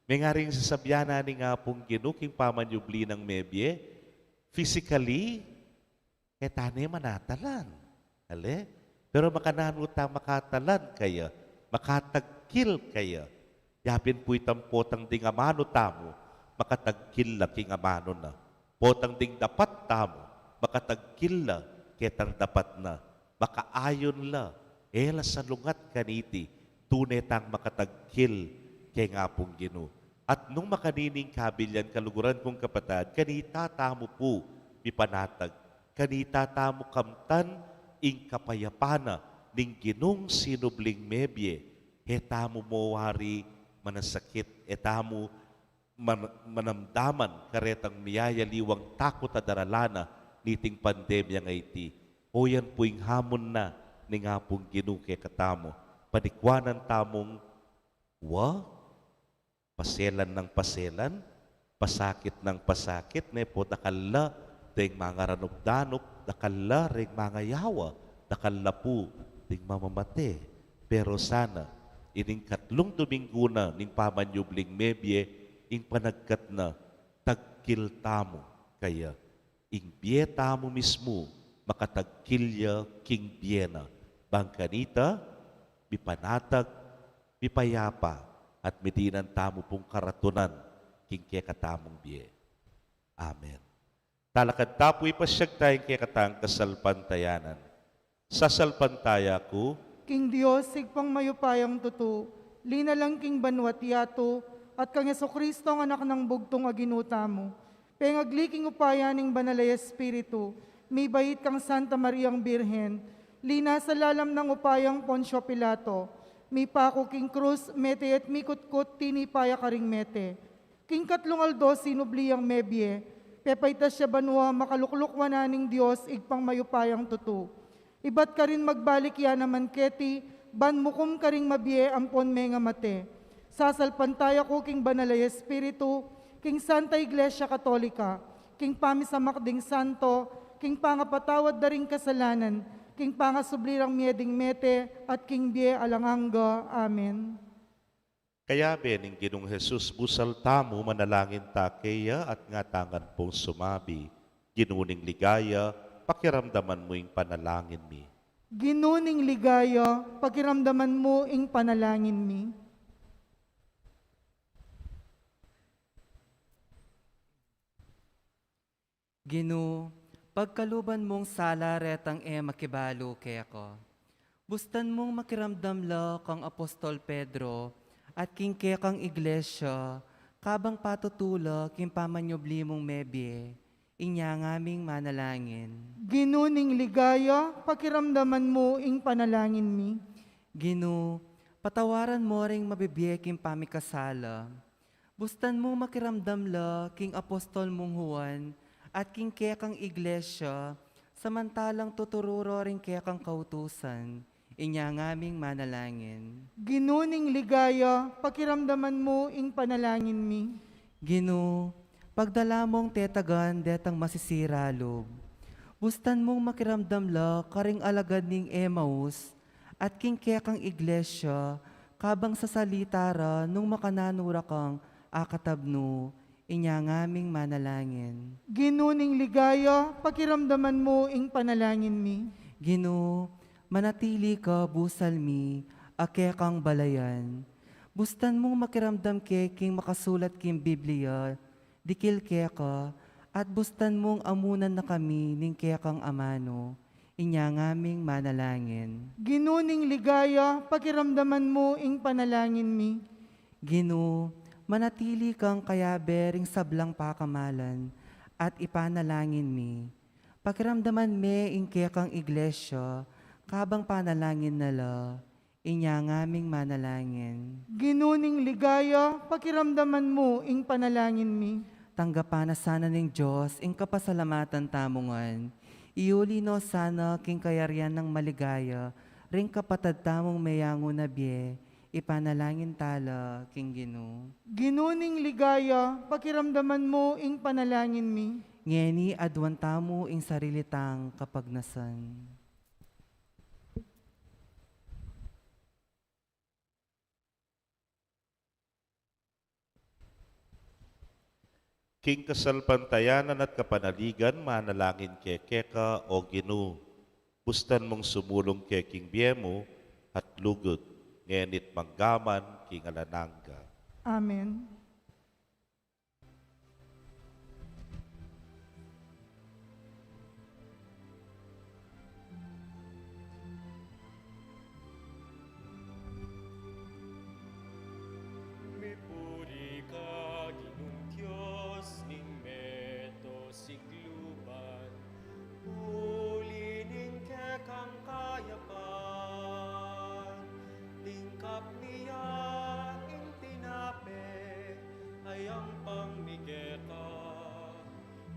Mengaring sasabian na ning Apung Ginu king pamanyubli nang mebie, physically, e ta ne manatalan. Ale? Pero makananu ta makatalan kaya? makatagkil kaya. Yapin pu itang potang ding amanu tamu, makatagkil la king amanu na. Potang ding dapat tamu, makatagkil la ketang dapat na. Makaayun la, e la salungat kaniti, tune tang makatagkil keng Apung Ginu. At nung makanini ing kabilyan, kaluguran kung kapatad, kanita tamu pu mipanatag, kanita tamu kamtan ing kapayapan na ning Ginung sinubling mebie. E tamu mu wari manasakit, e tamu man-, manamdaman karetang miyayaliwang takut a daralan na niting pandemya a iti. O yan pu ing hamon na ning Apung Ginu kekatamu. Panikwanan tamung wa, paselan nang paselan, pasakit nang pasakit, ne pu, dakal la deng mangaranub-danub, dakal la reng mangayawa, dakal la pu ding mamamate. Pero sana, ining katlung Dominggu na ning pamanyubling mebie, ing panagkat na, tagkil tamu kaya. Ing bie tamu mismu, makatagkil ya king bie na. Bang kanita, mipanatag, mipayapa, at midinan tamu pung karatunan king kekatamung bie. Amen. Talakad ta pu, ipasyag taya ing kekatang kasalpantayanan. Sasalpantaya ku king Dios, Ibpang mayupayang tutu, linalang king banua't yatu, at kang Jesucristo, ang Anak nang bugtung a Ginu tamu, pengagli king upaya ning Banal a Espiritu, mibait kang Santa Mariang Birhen, linasa lalam nang upayang Poncio Pilato, mipaku king krus, mete at mikutkut, tinipa ya karing mete. King katlung aldo sinubli yang mebie, pepaitas ya banua, makalukluk wanan ning Dios, Ibpang mayupayang tutu. Ibat karin magbalik ya naman keti, ban mukum karing mabie ampon mengamate. Sasalpantaya ku king Banal a Espiritu, king Santa Iglesia Katolika, king pamisamak ding santo, king pangapatawad da ring kasalanan, king pangasubli rang mie ding mete, at king bie alang angga. Amen. Kayabe ning Ginung Jesus, busal tamu, manalangin ta keya at ngatamu ngan pung sumabi: Ginu ning ligaya, pakiramdaman mu ing panalangin mi. Ginu ning ligaya, pakiramdaman mu ing panalangin mi. Ginu, pagkaluban mung sala retang e makibalu keka. Bustan mung makiramdam la kang Apostol Pedro at king kekang iglesia, kabang patutu la king pamanyubli mung mebie. Inya ngaming manalangin. Ginu ning ligaya, pakiramdaman mu ing panalangin mi. Ginu, patawaran mu ring mabibie king pamikasala. Bustan mung makiramdam la king apostol mung Juan at king kekang iglesia, samantalang tuturu ro ring kekang kautusan. Inya ngaming manalangin. Ginu ning ligaya, pakiramdaman mu ing panalangin mi. Ginu, pagdala mung tetagan detang masisira lub. Bustan mung makiramdam la karing alagad ning Emmaus at king kekang iglesia, kabang sasalita ra nung makananu ra kang akatab nu. Inya ngaming manalangin. Ginu ning ligaya, pakiramdaman mu ing panalangin mi. Ginu, manatili ka busal mi, a kekang balayan. Bustan mung makiramdam ke king makasulat king Biblia, dikil keka, at bustan mung amunan na kami ning kekang amanu. Inya ngaming manalangin. Ginu ning ligaya, pakiramdaman mu ing panalangin mi. Ginu, manatili kang kayabe ring sablang pakamalan at ipanalangin mi. Pakiramdaman me ing kekang iglesia, kabang panalangin na la. Inya ngaming manalangin. Ginu ning ligaya, pakiramdaman mu ing panalangin mi. Tanggapan na sana ning Dios ing kapasalamatan tamu ngan. Iuli no sana king kayarian nang maligaya ring kapatad tamung meyangu na bie. Ipanalangin tala king Ginu. Ginu ning ligaya, pakiramdaman mu ing panalangin mi. Ngeni aduan tamu ing sarili tang kapagnasan. King kasalpantayanan at kapanaligan, manalangin ke keka, O Ginu. Bustan mung sumulung ke king bie mu at lugud ngeni at manggaman king alang angga. Amen. Mipuri ka, Ginung Dios ning meto sikluban, uli ning kekang kayapan, tinggap mi ya ing tinape, a yampang mi keka,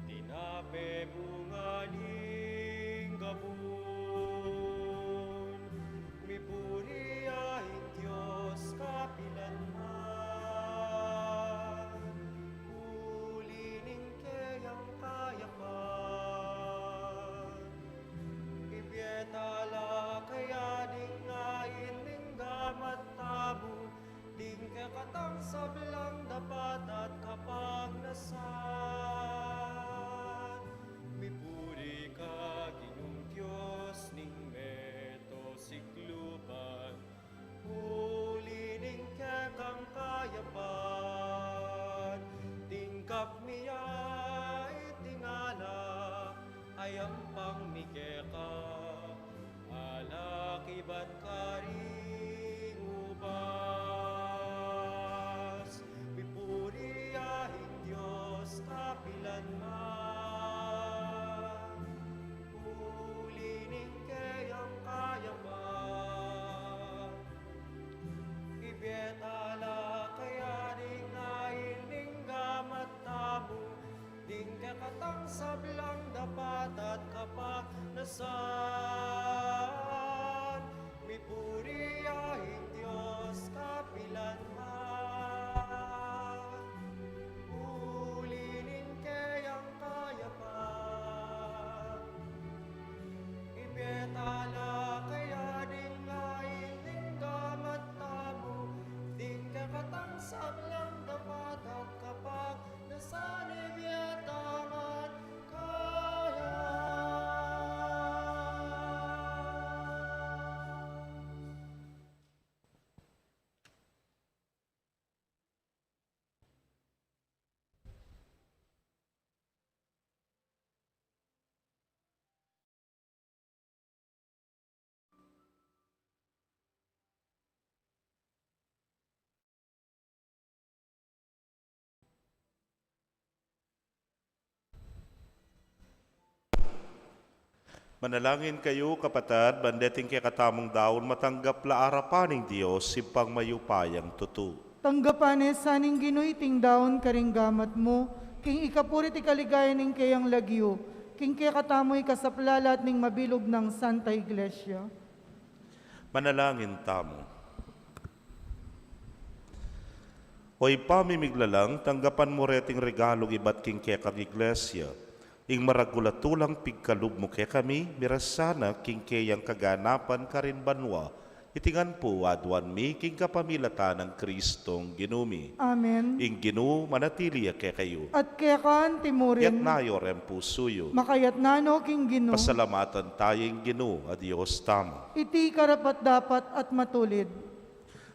tinape bunga ning gabun. Mipuri ya ing Dios kapilan man, uli ning keyang kayapan. Ibie tala kaya ding ain ning gamat tamu, ding kekatang sablang dapat at kapagnasan. Mipuri ka, Ginung Dios ning meto sikluban, uli ning kekang kayapan, tinggap mi ya iting alak, a yampang mi keka, alak ibat karing ubas. Mipuri ya ing Dios kapilan man, uli ning keyang kayapan. Ibie tala kaya ding ain ning gamat tamu, ding kekatang sablang dapat at kapagnasan. Mipuri ya ing Dios kapilan man, uli ning keyang kayapan. Ibie tala kaya ding ain ning gamat tamu, ding kekatang sablang dapat at kapagnasan. Ibie tala kaya. Manalangin kayu, kapatad, ban deting kekatamung daun matanggap la arapan ning Dios, Ibpang mayupayang tutu. Tanggapan ne sa ning Ginu iting daun karing gamat mu, king ikapuri at ikaligaya ning keyang lagyu, king kekatamu ikasaplalat ning mabilug nang Santa Iglesia. Manalangin tamu. O Ibpa ming miglalang, tanggapan mu reting regalung ibat king kekang Iglesia, ing maragul a tulang pigkalub mu kekami, miras sana king keyang kaganapan karin banua. Iti ngan pu aduan mi king kapamilatan nang Kristong Ginu mi. Amen. Ing Ginu manatili ya kekayu. At keka antimurin. Itas yu reng pusu yu. Makaitas no king Ginu. Pasalamatan taya ing Ginu a Dios tamu. Iti karapat-dapat at matulid.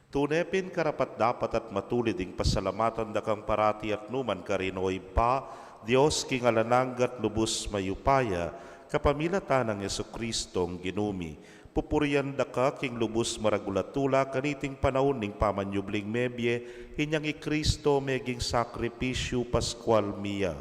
Tune pin karapat-dapat at matulid ing pasalamatan da kang parati at nukaman karin, o Ibpa, Dios king alang angga at lubus mayupaya, kapamilatan nang Jesukristong Ginu mi. Pupurian da ka king lubus maragul a tula kaniting panaun ning pamanyubling mebie, inyang i Kristo meging sakripisyu paskual mi ya.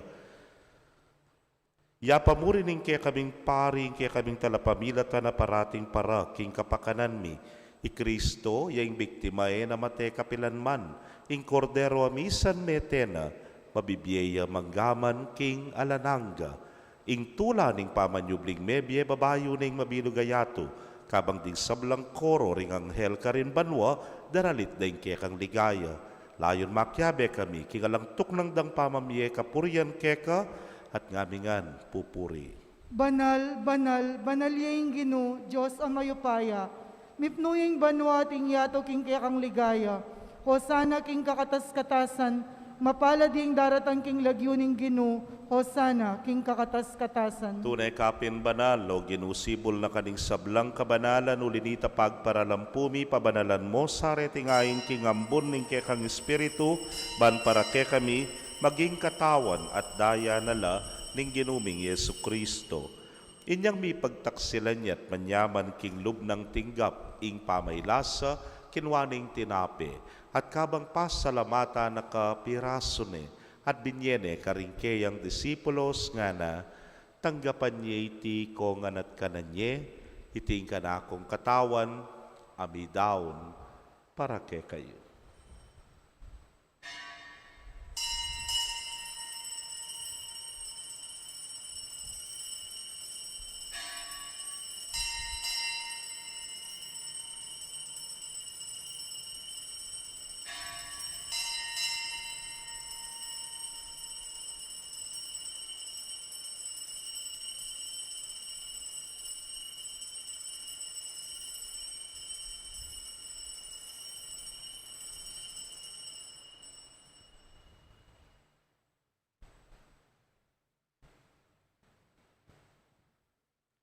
Yapamuri ning kekaming pari, ing kekaming talapamilatan a parating para king kapakanan mi. I Kristo ya ing biktima e na mate kapilan man, ing Kordero a misan mete na, mabibie ya manggaman king alang angga. Ing tula ning pamanyubling mebie babayu na ing mabilug a yatu, kabang ding sablang koro ring anghel karin banua, daralit da ing kekang ligaya. Layun makiabe kami king alang tuknang dang pamamie kapurian keka, at ngami ngan pupuri. Banal, banal, banal ya ing Ginu, Dios a mayupaya. Mipnu ya ing banua at ing yatu king kekang ligaya. Hosana king kakatas-katasan, Mapalad ya ing daratang king lagyu ning Ginu. Hosana king kakatas-katasan. Tune ka pin banal, O Ginu, sibul na ka ning sablang kabanalan, uli na nita pagparalan pu mi, pabanalan mu sa reting ain king ambun ning kekang Espiritu, ban para kekami maging katawan at daya na la ning Ginu ming Jesucristo. Inyang mipagtaksilan ya at manyaman king lub nang tinggap ing pamailasa, kinua ne ing tinape, at kabang pasalamatan na ka, pirasu ne, at binye ne karing keyang disipulos, ngana: Tanggapan ye iti ikongan at kanan ye, iti ing kanakung katawan, a midaun para kekayu.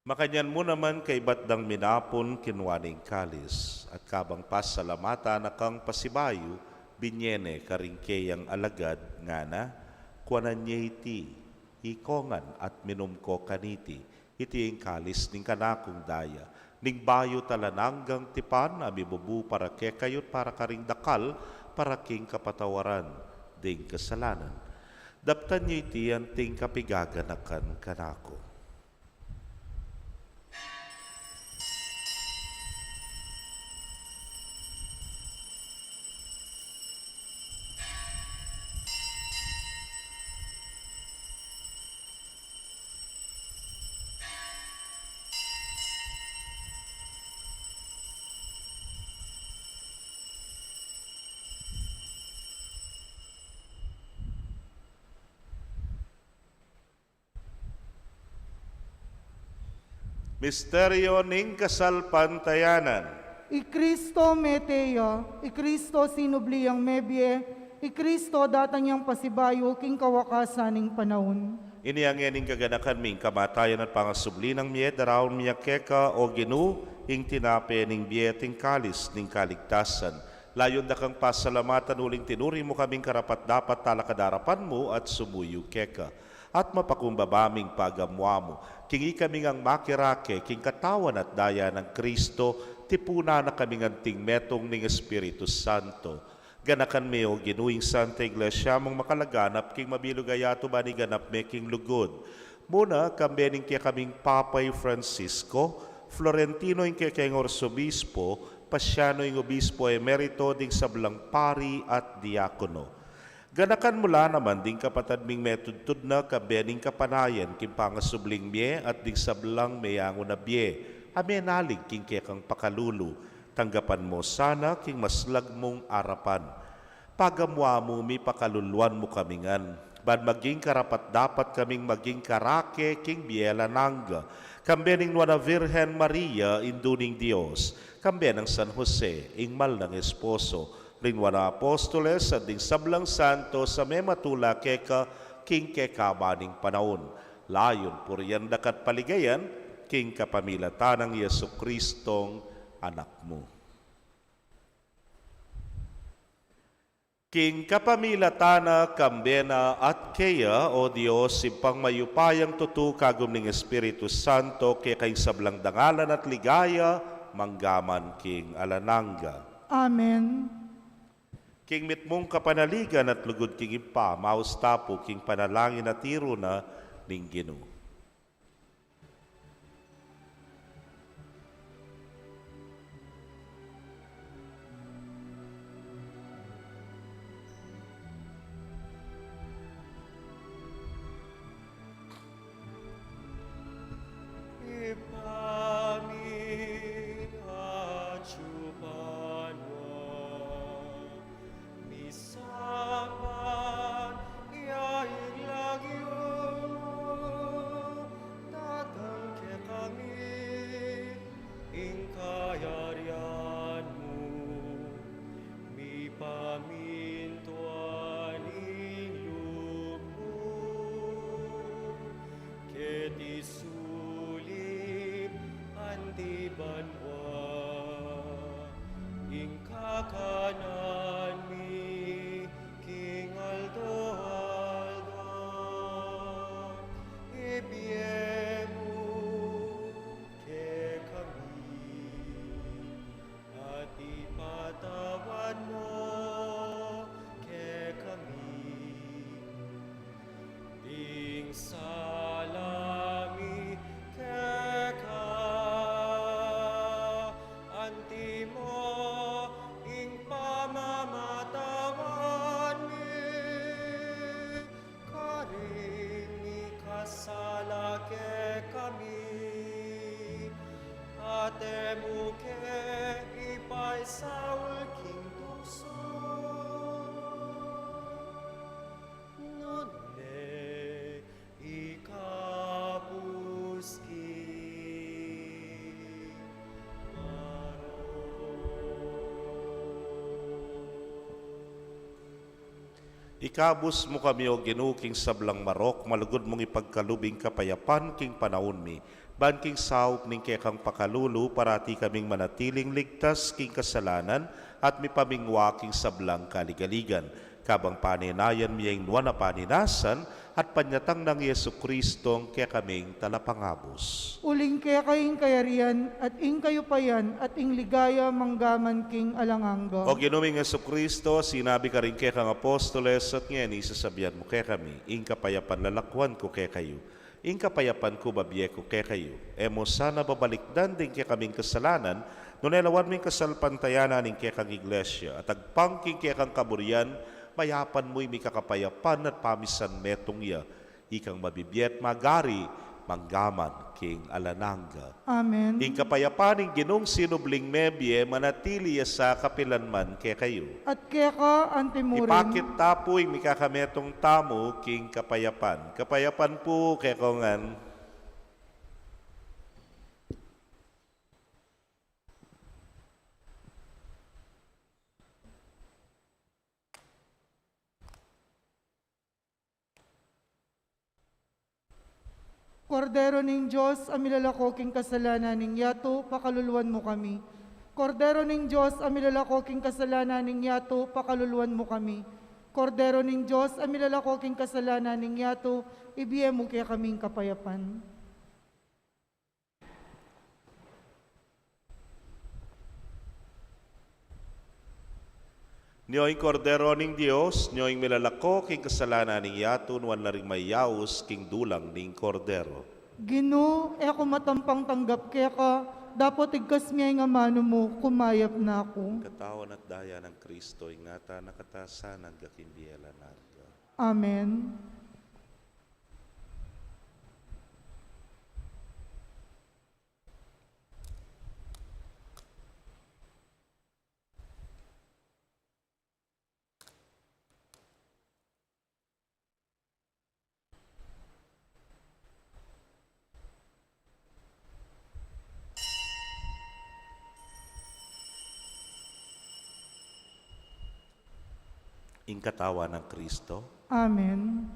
Makanyan mu naman, kaybat dang minapun, kinua ne ing kalis, at kabang pasalamatan na kang pasibayu, binye ne karing keyang alagad, ngana: Kuanan ye iti ikongan at minum ko kaniti, iti ing kalis ning kanakung daya, ning bayu at alang anggang tipan, a mibubu para kekayu at para karing dakal, para king kapatawaran ding kasalanan. Daptan ye iti anting kapigaganakan kanaku. Misteryo ning kasalpantayanan. I Kristo mete ya, i Kristo sinubli yang mebie, i Kristo datang yang pasibayu king kawakasan ning panaun. Ini ngeni ing kaganakan mi, ing kamatayan at pangasubli nang mie, daraun mi keka, O Ginu, ing tinape ning bie at ing kalis ning kaligtasan. Layun da kang pasalamatan uling tinuri mu kaming karapat-dapat talakad king arapan mu at sumuyu keka. At mapakumbaba ming pagamuamu, king ikami ngang makirake king katawan at daya nang Kristo, tipunan na kaming anting metung ning Espiritu Santo. Ganakan me, O Ginu, ing Santa Iglesia mung makalaganap king mabilug a yatu, ban iganap me king lugud mu na, kambe ning kekaming Papa i Francisco, Florentino ing kekeng Arsobispo, Pasiano ing Obispo Emerito, ding sablang pari at diakono. Ganakan mu la naman ding kapatad ming metudtud na, kambe ning kapanayan king pangasubling mie at ding sablang meyangu na bie a menalig king kekang pakalulu. Tanggapan mu sana king maslag mung arapan. Pagamuamu mi, pakaluluan mu kami ngan, ban maging karapat-dapat kaming maging karake king bie alang angga, kambe ning Nuan a Virgen Maria, Indu ning Dios, kambe nang San Jose, ing mal nang esposo, ring Nuan a Apostoles, at ding sablang santos a mematula keka king kekaban ning panaun. Layun purian da ka at paligayan, king kapamilatan nang Jesucristong Anak mu. King kapamilatan na, kambe na, at keya, O Dios, Ibpang mayupayang tutu, kagum ning Espiritu Santo, keka ing sablang dangalan at ligaya, mangga man king alang angga. Amen. King mitmung kapanaligan at lugud king Ibpa, maus ta pu king panalangin a tiru na ning Ginu. Ibpa mi, atsu ka banua, misamban ya ing lagyu mu, Ikabus mu kami, O Ginu, king sablang marok, malugud mung ipagkalub ing kapayapan king panaun mi. Ban king saup ning kekang pakalulu, parati kaming manatiling ligtas king kasalanan at mipamingwa king sablang kaligaligan. Kabang paninayan mi ing nuan a paninasan at panyatang nang Jesu Kristong kekaming Talapangabus. Uling keka ing kayarian, at ing kayupayan, at ing ligaya, mangga man king alang angga. O Ginu ming Jesu Kristo, sinabi karing kekang apostoles, at ngeni sasabian mu kekami, ing kapayapan lalakuan ku kekayu, ing kapayapan ku babie ku kekayu. E mu sana babalikdan ding kekaming kasalanan, nune lawan mu ing kasalpantayanan ning kekang Iglesia, at agpang king kekang kaburian, mayapan mu ing mikakapayapan at pamisan metung ya, ikang mabibie at magari, mangga man king alang angga. Amen. Ing kapayapan ning Ginung sinubling mebie, manatili ya sa kapilan man kekayu. At keka anti mu rin. Ipakit ta pu ing mikakametung tamu king kapayapan. Kapayapan pu kekongan. Kordero ning Dios, a milalako king kasalanan ning yatu, pakaluluan mu kami. Kordero ning Dios, a milalako king kasalanan ning yatu, pakaluluan mu kami. Kordero ning Dios, a milalako king kasalanan ning yatu, ibie mu kekaming kapayapan. Nyo ing Kordero ning Dios, nyo ing milalako king kasalanan ning yatu, nuan la ring mayaus king dulang ning Kordero. Ginu, e ku matampang tanggap keka, dapot igkas me ing amanu mu, kumayap na ku. Katawan at daya nang Kristo, ingatan na ka ta sana angga king bie alang angga. Amen. Ing katawan nang Kristo. Amen.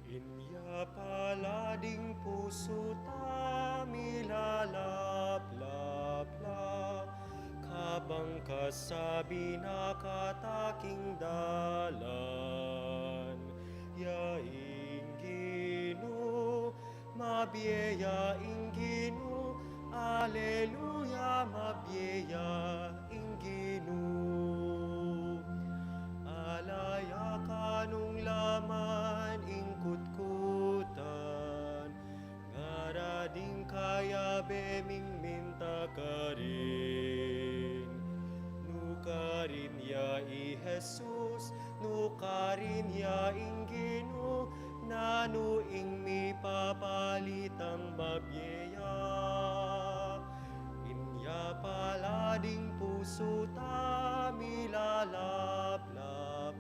Inya pala ding pusu ta milalaplap la, kabang kasabi na kata king dalan ya ing Ginu, mabie ya ing Ginu, aleluya, mabie ya ing Ginu. Ala ya kanung laman ing kutkutan, ngara ding kayabe ming minta karin. Nukarin ya i Jesus, nukarin ya ing Ginu, nanu ing mipapalitang mabie ya? Inya pala ding pusu ta milalaplap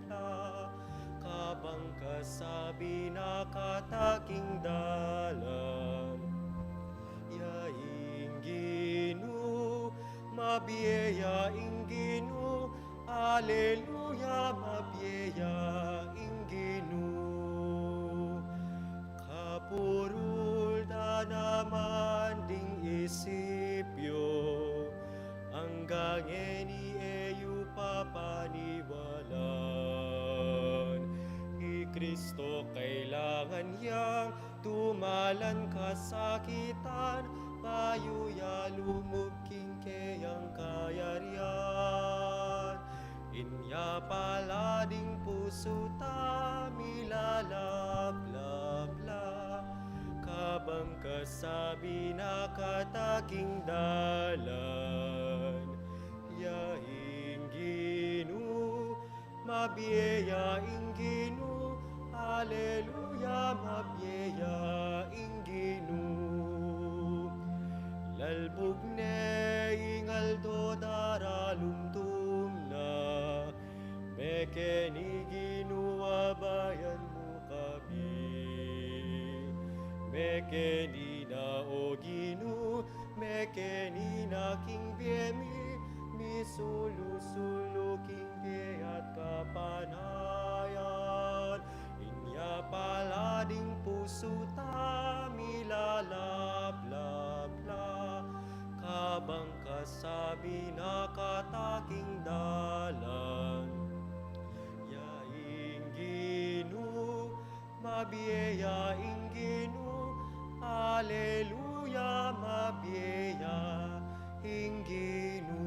la, kabang kasabi na kata king dalan ya ing Ginu, mabie ya ing Ginu, aleluya, mabie ya ing Ginu. Kapurul da naman ding isip yu, anggang ngeni e yu papaniwalan. I Kristo kailangan yang tumalan kasakitan, bayu ya lumub king keyang kayarian. Inya pala ding pusu ta milalaplap la, kabang kasabi na kata king dalan ya ing Ginu, mabie ya ing Ginu, aleluya, mabie ya ing Ginu. Lalbug ne ing aldo, daralan tumtum na. Mekeni Ginu, abayan mu kami. Mekeni na, O Ginu, mekeni na king bie mi, misulu-sulu king bie at kapanayan. Inya pala ding pusu ta milalablab la, kabang kasabi na kata king dalan. Ya ing Ginu, mabie ya ing Ginu, aleluya, mabie ya ing Ginu.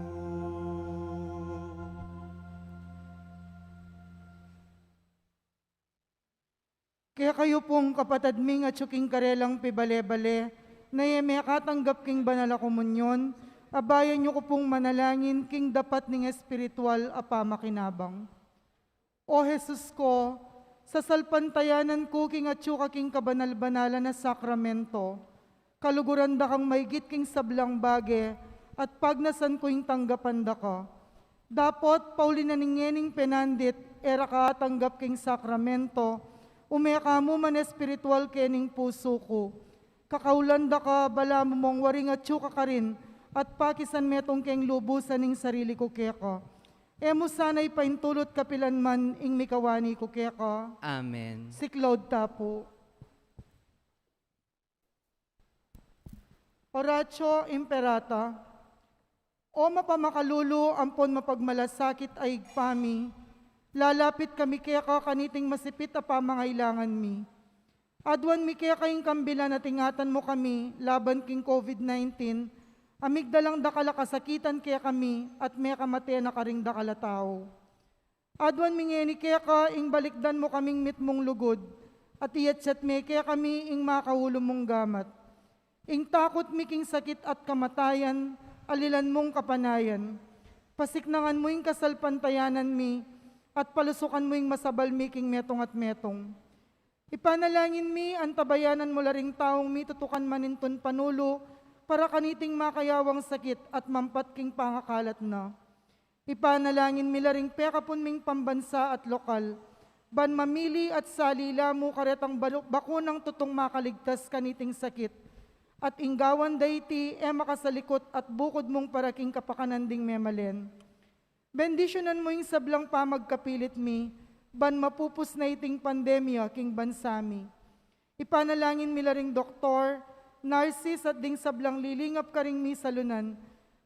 Kekayu pung kapatad ming atyu king karelang pibale-bale, na e mekatanggap king banal a komunyon, abayan yu ku pung manalangin king dapat ning espiritual a pamakinabang. O Jesus ko, sasalpantayanan ku king atyu ka king kabanal-banalan a sakramento, kaluguran da kang maigit king sablang bage, at pagnasan ku ing tanggapan da ka. Dapot, pauli na ning ngening penandit, e ra ka atanggap king sakramento, ume ka mu man espiritual kening pusu ku. Kakaulan da ka, balamu mong waring atyu ka karin, at pakisan metung keng lubusan ing sarili ku keka. E mu sana ipaintulut kapilan man ing mikawani ku keka. Amen. Siklaud ta pu. Oratio Imperata. O mapamakalulu ampon mapagmalasakit a Ibpa mi, lalapit kami keka kaniting masipit a pamangailangan mi. Aduan mi keka ing kambilan at ingatan mu kami laban king COVID nineteen, a migdalang dakal a kasakitan kekami at mekamate na karing dakal a tau. Aduan mi ngeni keka ing balikdan mu kaming mitmung lugud, at iyatyat me kekami ing makaulu mung gamat. Ing takut mi king sakit at kamatayan, alilan mung kapanayan. Pasiknangan mu ing kasalpantayanan mi, at palusukan mu ing masabal mi king metung at metung. Ipanalangin mi, antabayanan mu la ring taung mitutukan manintun panulu para kaniting makayawang sakit at mampat king pangakalat na. Ipanalangin mi la ring pekapun ming pambansa at lokal, ban mamili at sali la mu karetang balu-, bakunang tutung makaligtas kaniting sakit, at ing gawan da iti e makasalikut at bukud mung para king kapakanan ding memalen. Bendisyunan mu ing sablang pamagkapilit mi, ban mapupus na iting pandemya king bansa mi. Ipanalangin mi la ring doktor, narsis at ding sablang lilingap karing misalunan,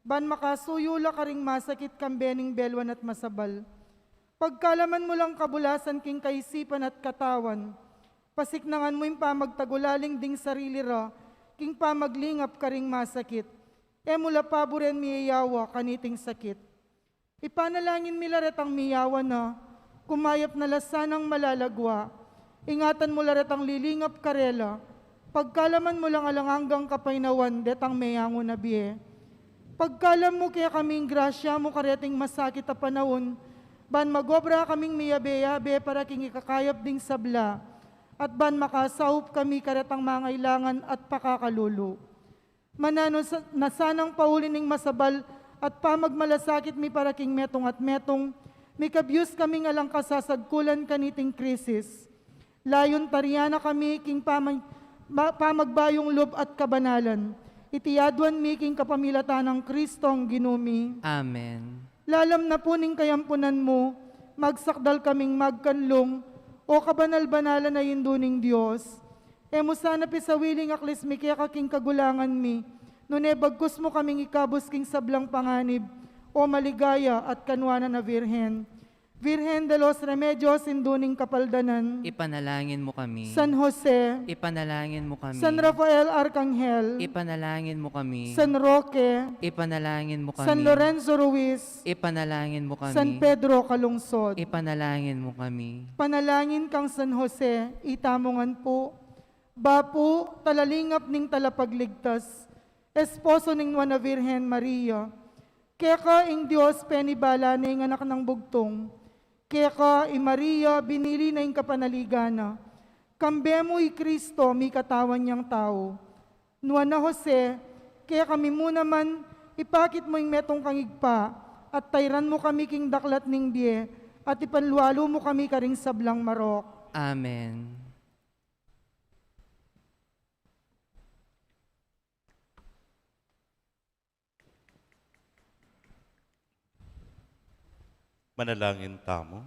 ban makasuyu la karing masakit kambe ning belwan at masabal. Pagkalaman mu lang kabulasan king kaisipan at katawan, pasiknangan mu ing pamagtagulaling ding sarili ra king pamaglingap karing masakit. E mu la paburen miyayawa kaniting sakit. Ipanalangin mi la retang miyawa na, kumayap na la sanang malalagwa. Ingatan mu la retang lilingap karela, pagkalaman mu lang alang anggang kapaynawan detang meyangu na bie. Pagkalam mu kekami ing grasya mu kareting masakit a panaun, ban magobra kaming miyabe-yabe para king ikakayap ding sabla, at ban makasaup kami karetang mangailangan at pakakalulu. Mananu sa-, na sanang pauli ning masabal at pamagmalasakit mi para king metung at metung, mikabyus kaming alang kasasagkulan kaniting krisis. Layun tarian na kami king pamag-, ma-, pamagbayung lub at kabanalan. Iti aduan mi king kapamilatan nang Kristong Ginu mi. Amen. Lalam na pu ning kayampunan mu, magsakdal kaming magkanlung, O kabanal-banalan a Indu ning Dios. E mu sana pisawili ing aklis mi keka king kagulangan mi, nune bagkus mu kaming ikabus king sablang panganib, O maligaya at kanuanan a Virgen. Virgen de los Remedios, Indu ning Kapaldanan. Ipanalangin mu kami. San Jose. Ipanalangin mu kami. San Rafael Arkanghel. Ipanalangin mu kami. San Roque. Ipanalangin mu kami. San Lorenzo Ruiz. Ipanalangin mu kami. San Pedro Calungsod. Ipanalangin mu kami. Panalangin kang San Jose, itamu ngan pu. Bapu, talalingap ning talapagligtas, esposo ning Nuan a Virgen Maria. Keka ing Dios penibala ne ing anak nang bugtung. Keka i Maria binili na ing kapanaligan na. Kambe mu i Kristo mikatawan yang tau. Nuan a Jose, kekami mu naman, ipakit mu ing metung kang ibpa, at tairan mu kami king daklat ning bie, at ipanlualu mu kami karing sablang marok. Amen. Manalangin tamu.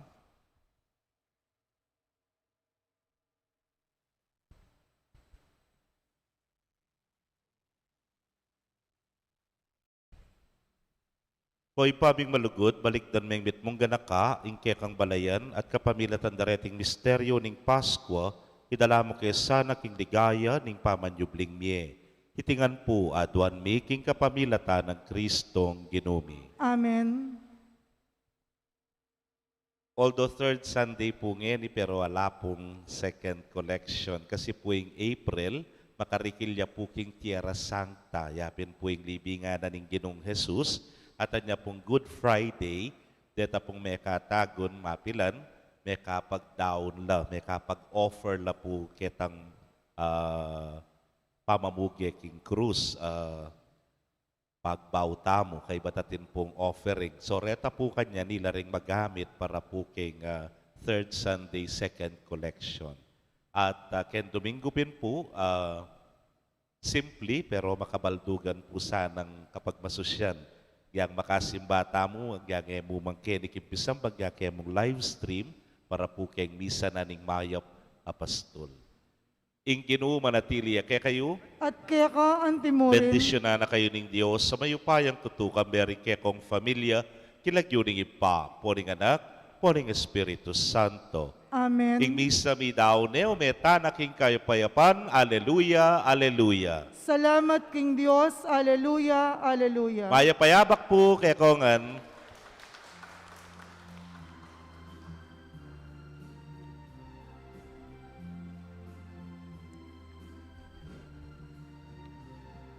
O Ibpa ming malugud, balikdan me ing mitmung ganaka, ing kekang balayan, at kapamilatan da reting misteryu ning Paskwa, idala mu ke sana king ligaya ning pamanyubling mie. Iti ngan pu aduan mi king kapamilatan nang Kristong Ginu mi. Amen. Although third Sunday pu ngeni, pero ala pung second collection. Kasi pu ing April, makarikil ya pu king Tierra Santa. Ya pin pu ing libingan na ning Ginung Jesus, at anya pung Good Friday, deta pung mekatagun, mapilan, mekapagdaun la, mekapag-offer la pu ketang, ah, pamamuge king krus, ah, pagbau tamu, kaybat atin pung offering. So, reta pu kanyan ila ring magamit para pu king, ah, third Sunday, second collection. At, ah, keng Domingo pin pu, ah, simple pero makabaldugan pu sanang kapagmasusyan. Yang makasimba tamu, yang e mu mang keni kimpisan, bagya kemung live stream para pu keng misa na ning mayap a pastul. Ing Ginu manatili ya kekayu. At keka antimurin. Bendisyunan na kayu ning Dios a mayupayang tutukan, mari king kekong familia, king lagyu ning Ibpa, ampo ning Anak, ampo ning Espiritu Santo. Amen. Ing misa midaun ne, ume tana king kayapayapan. Aleluya, aleluya. Salamat king Dios. Aleluya, aleluya. Mayap a yabak pu kekongan.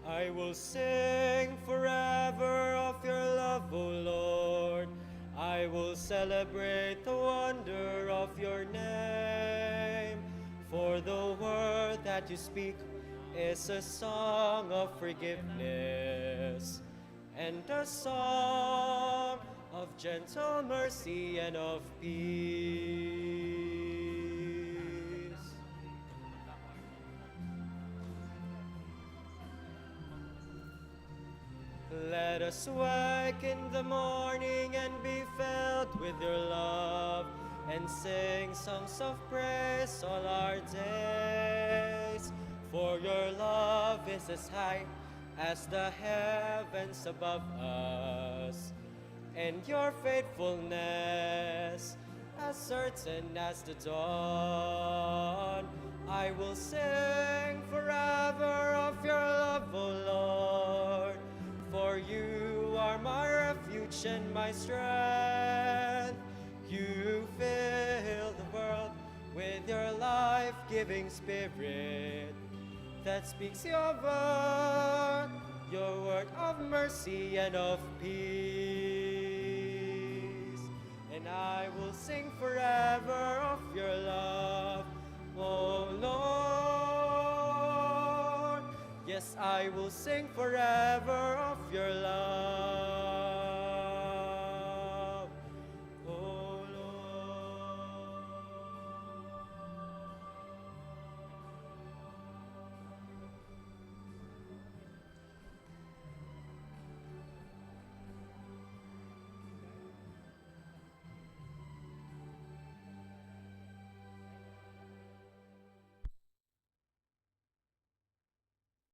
I will sing forever of your love, O Lord. I will celebrate the wonder of your name. For the word that you speak is a song of forgiveness and a song of gentle mercy and of peace. Let us wake in the morning and be filled with your love, and sing songs of praise all our days. For your love is as high as the heavens above us, and your faithfulness as certain as the dawn. I will sing forever of your love, O Lord, for you are my refuge and my strength. You fill the world with your life-giving spirit that speaks your word, your word of mercy and of peace. And I will sing forever of your love, O Lord. Yes, I will sing forever of your love.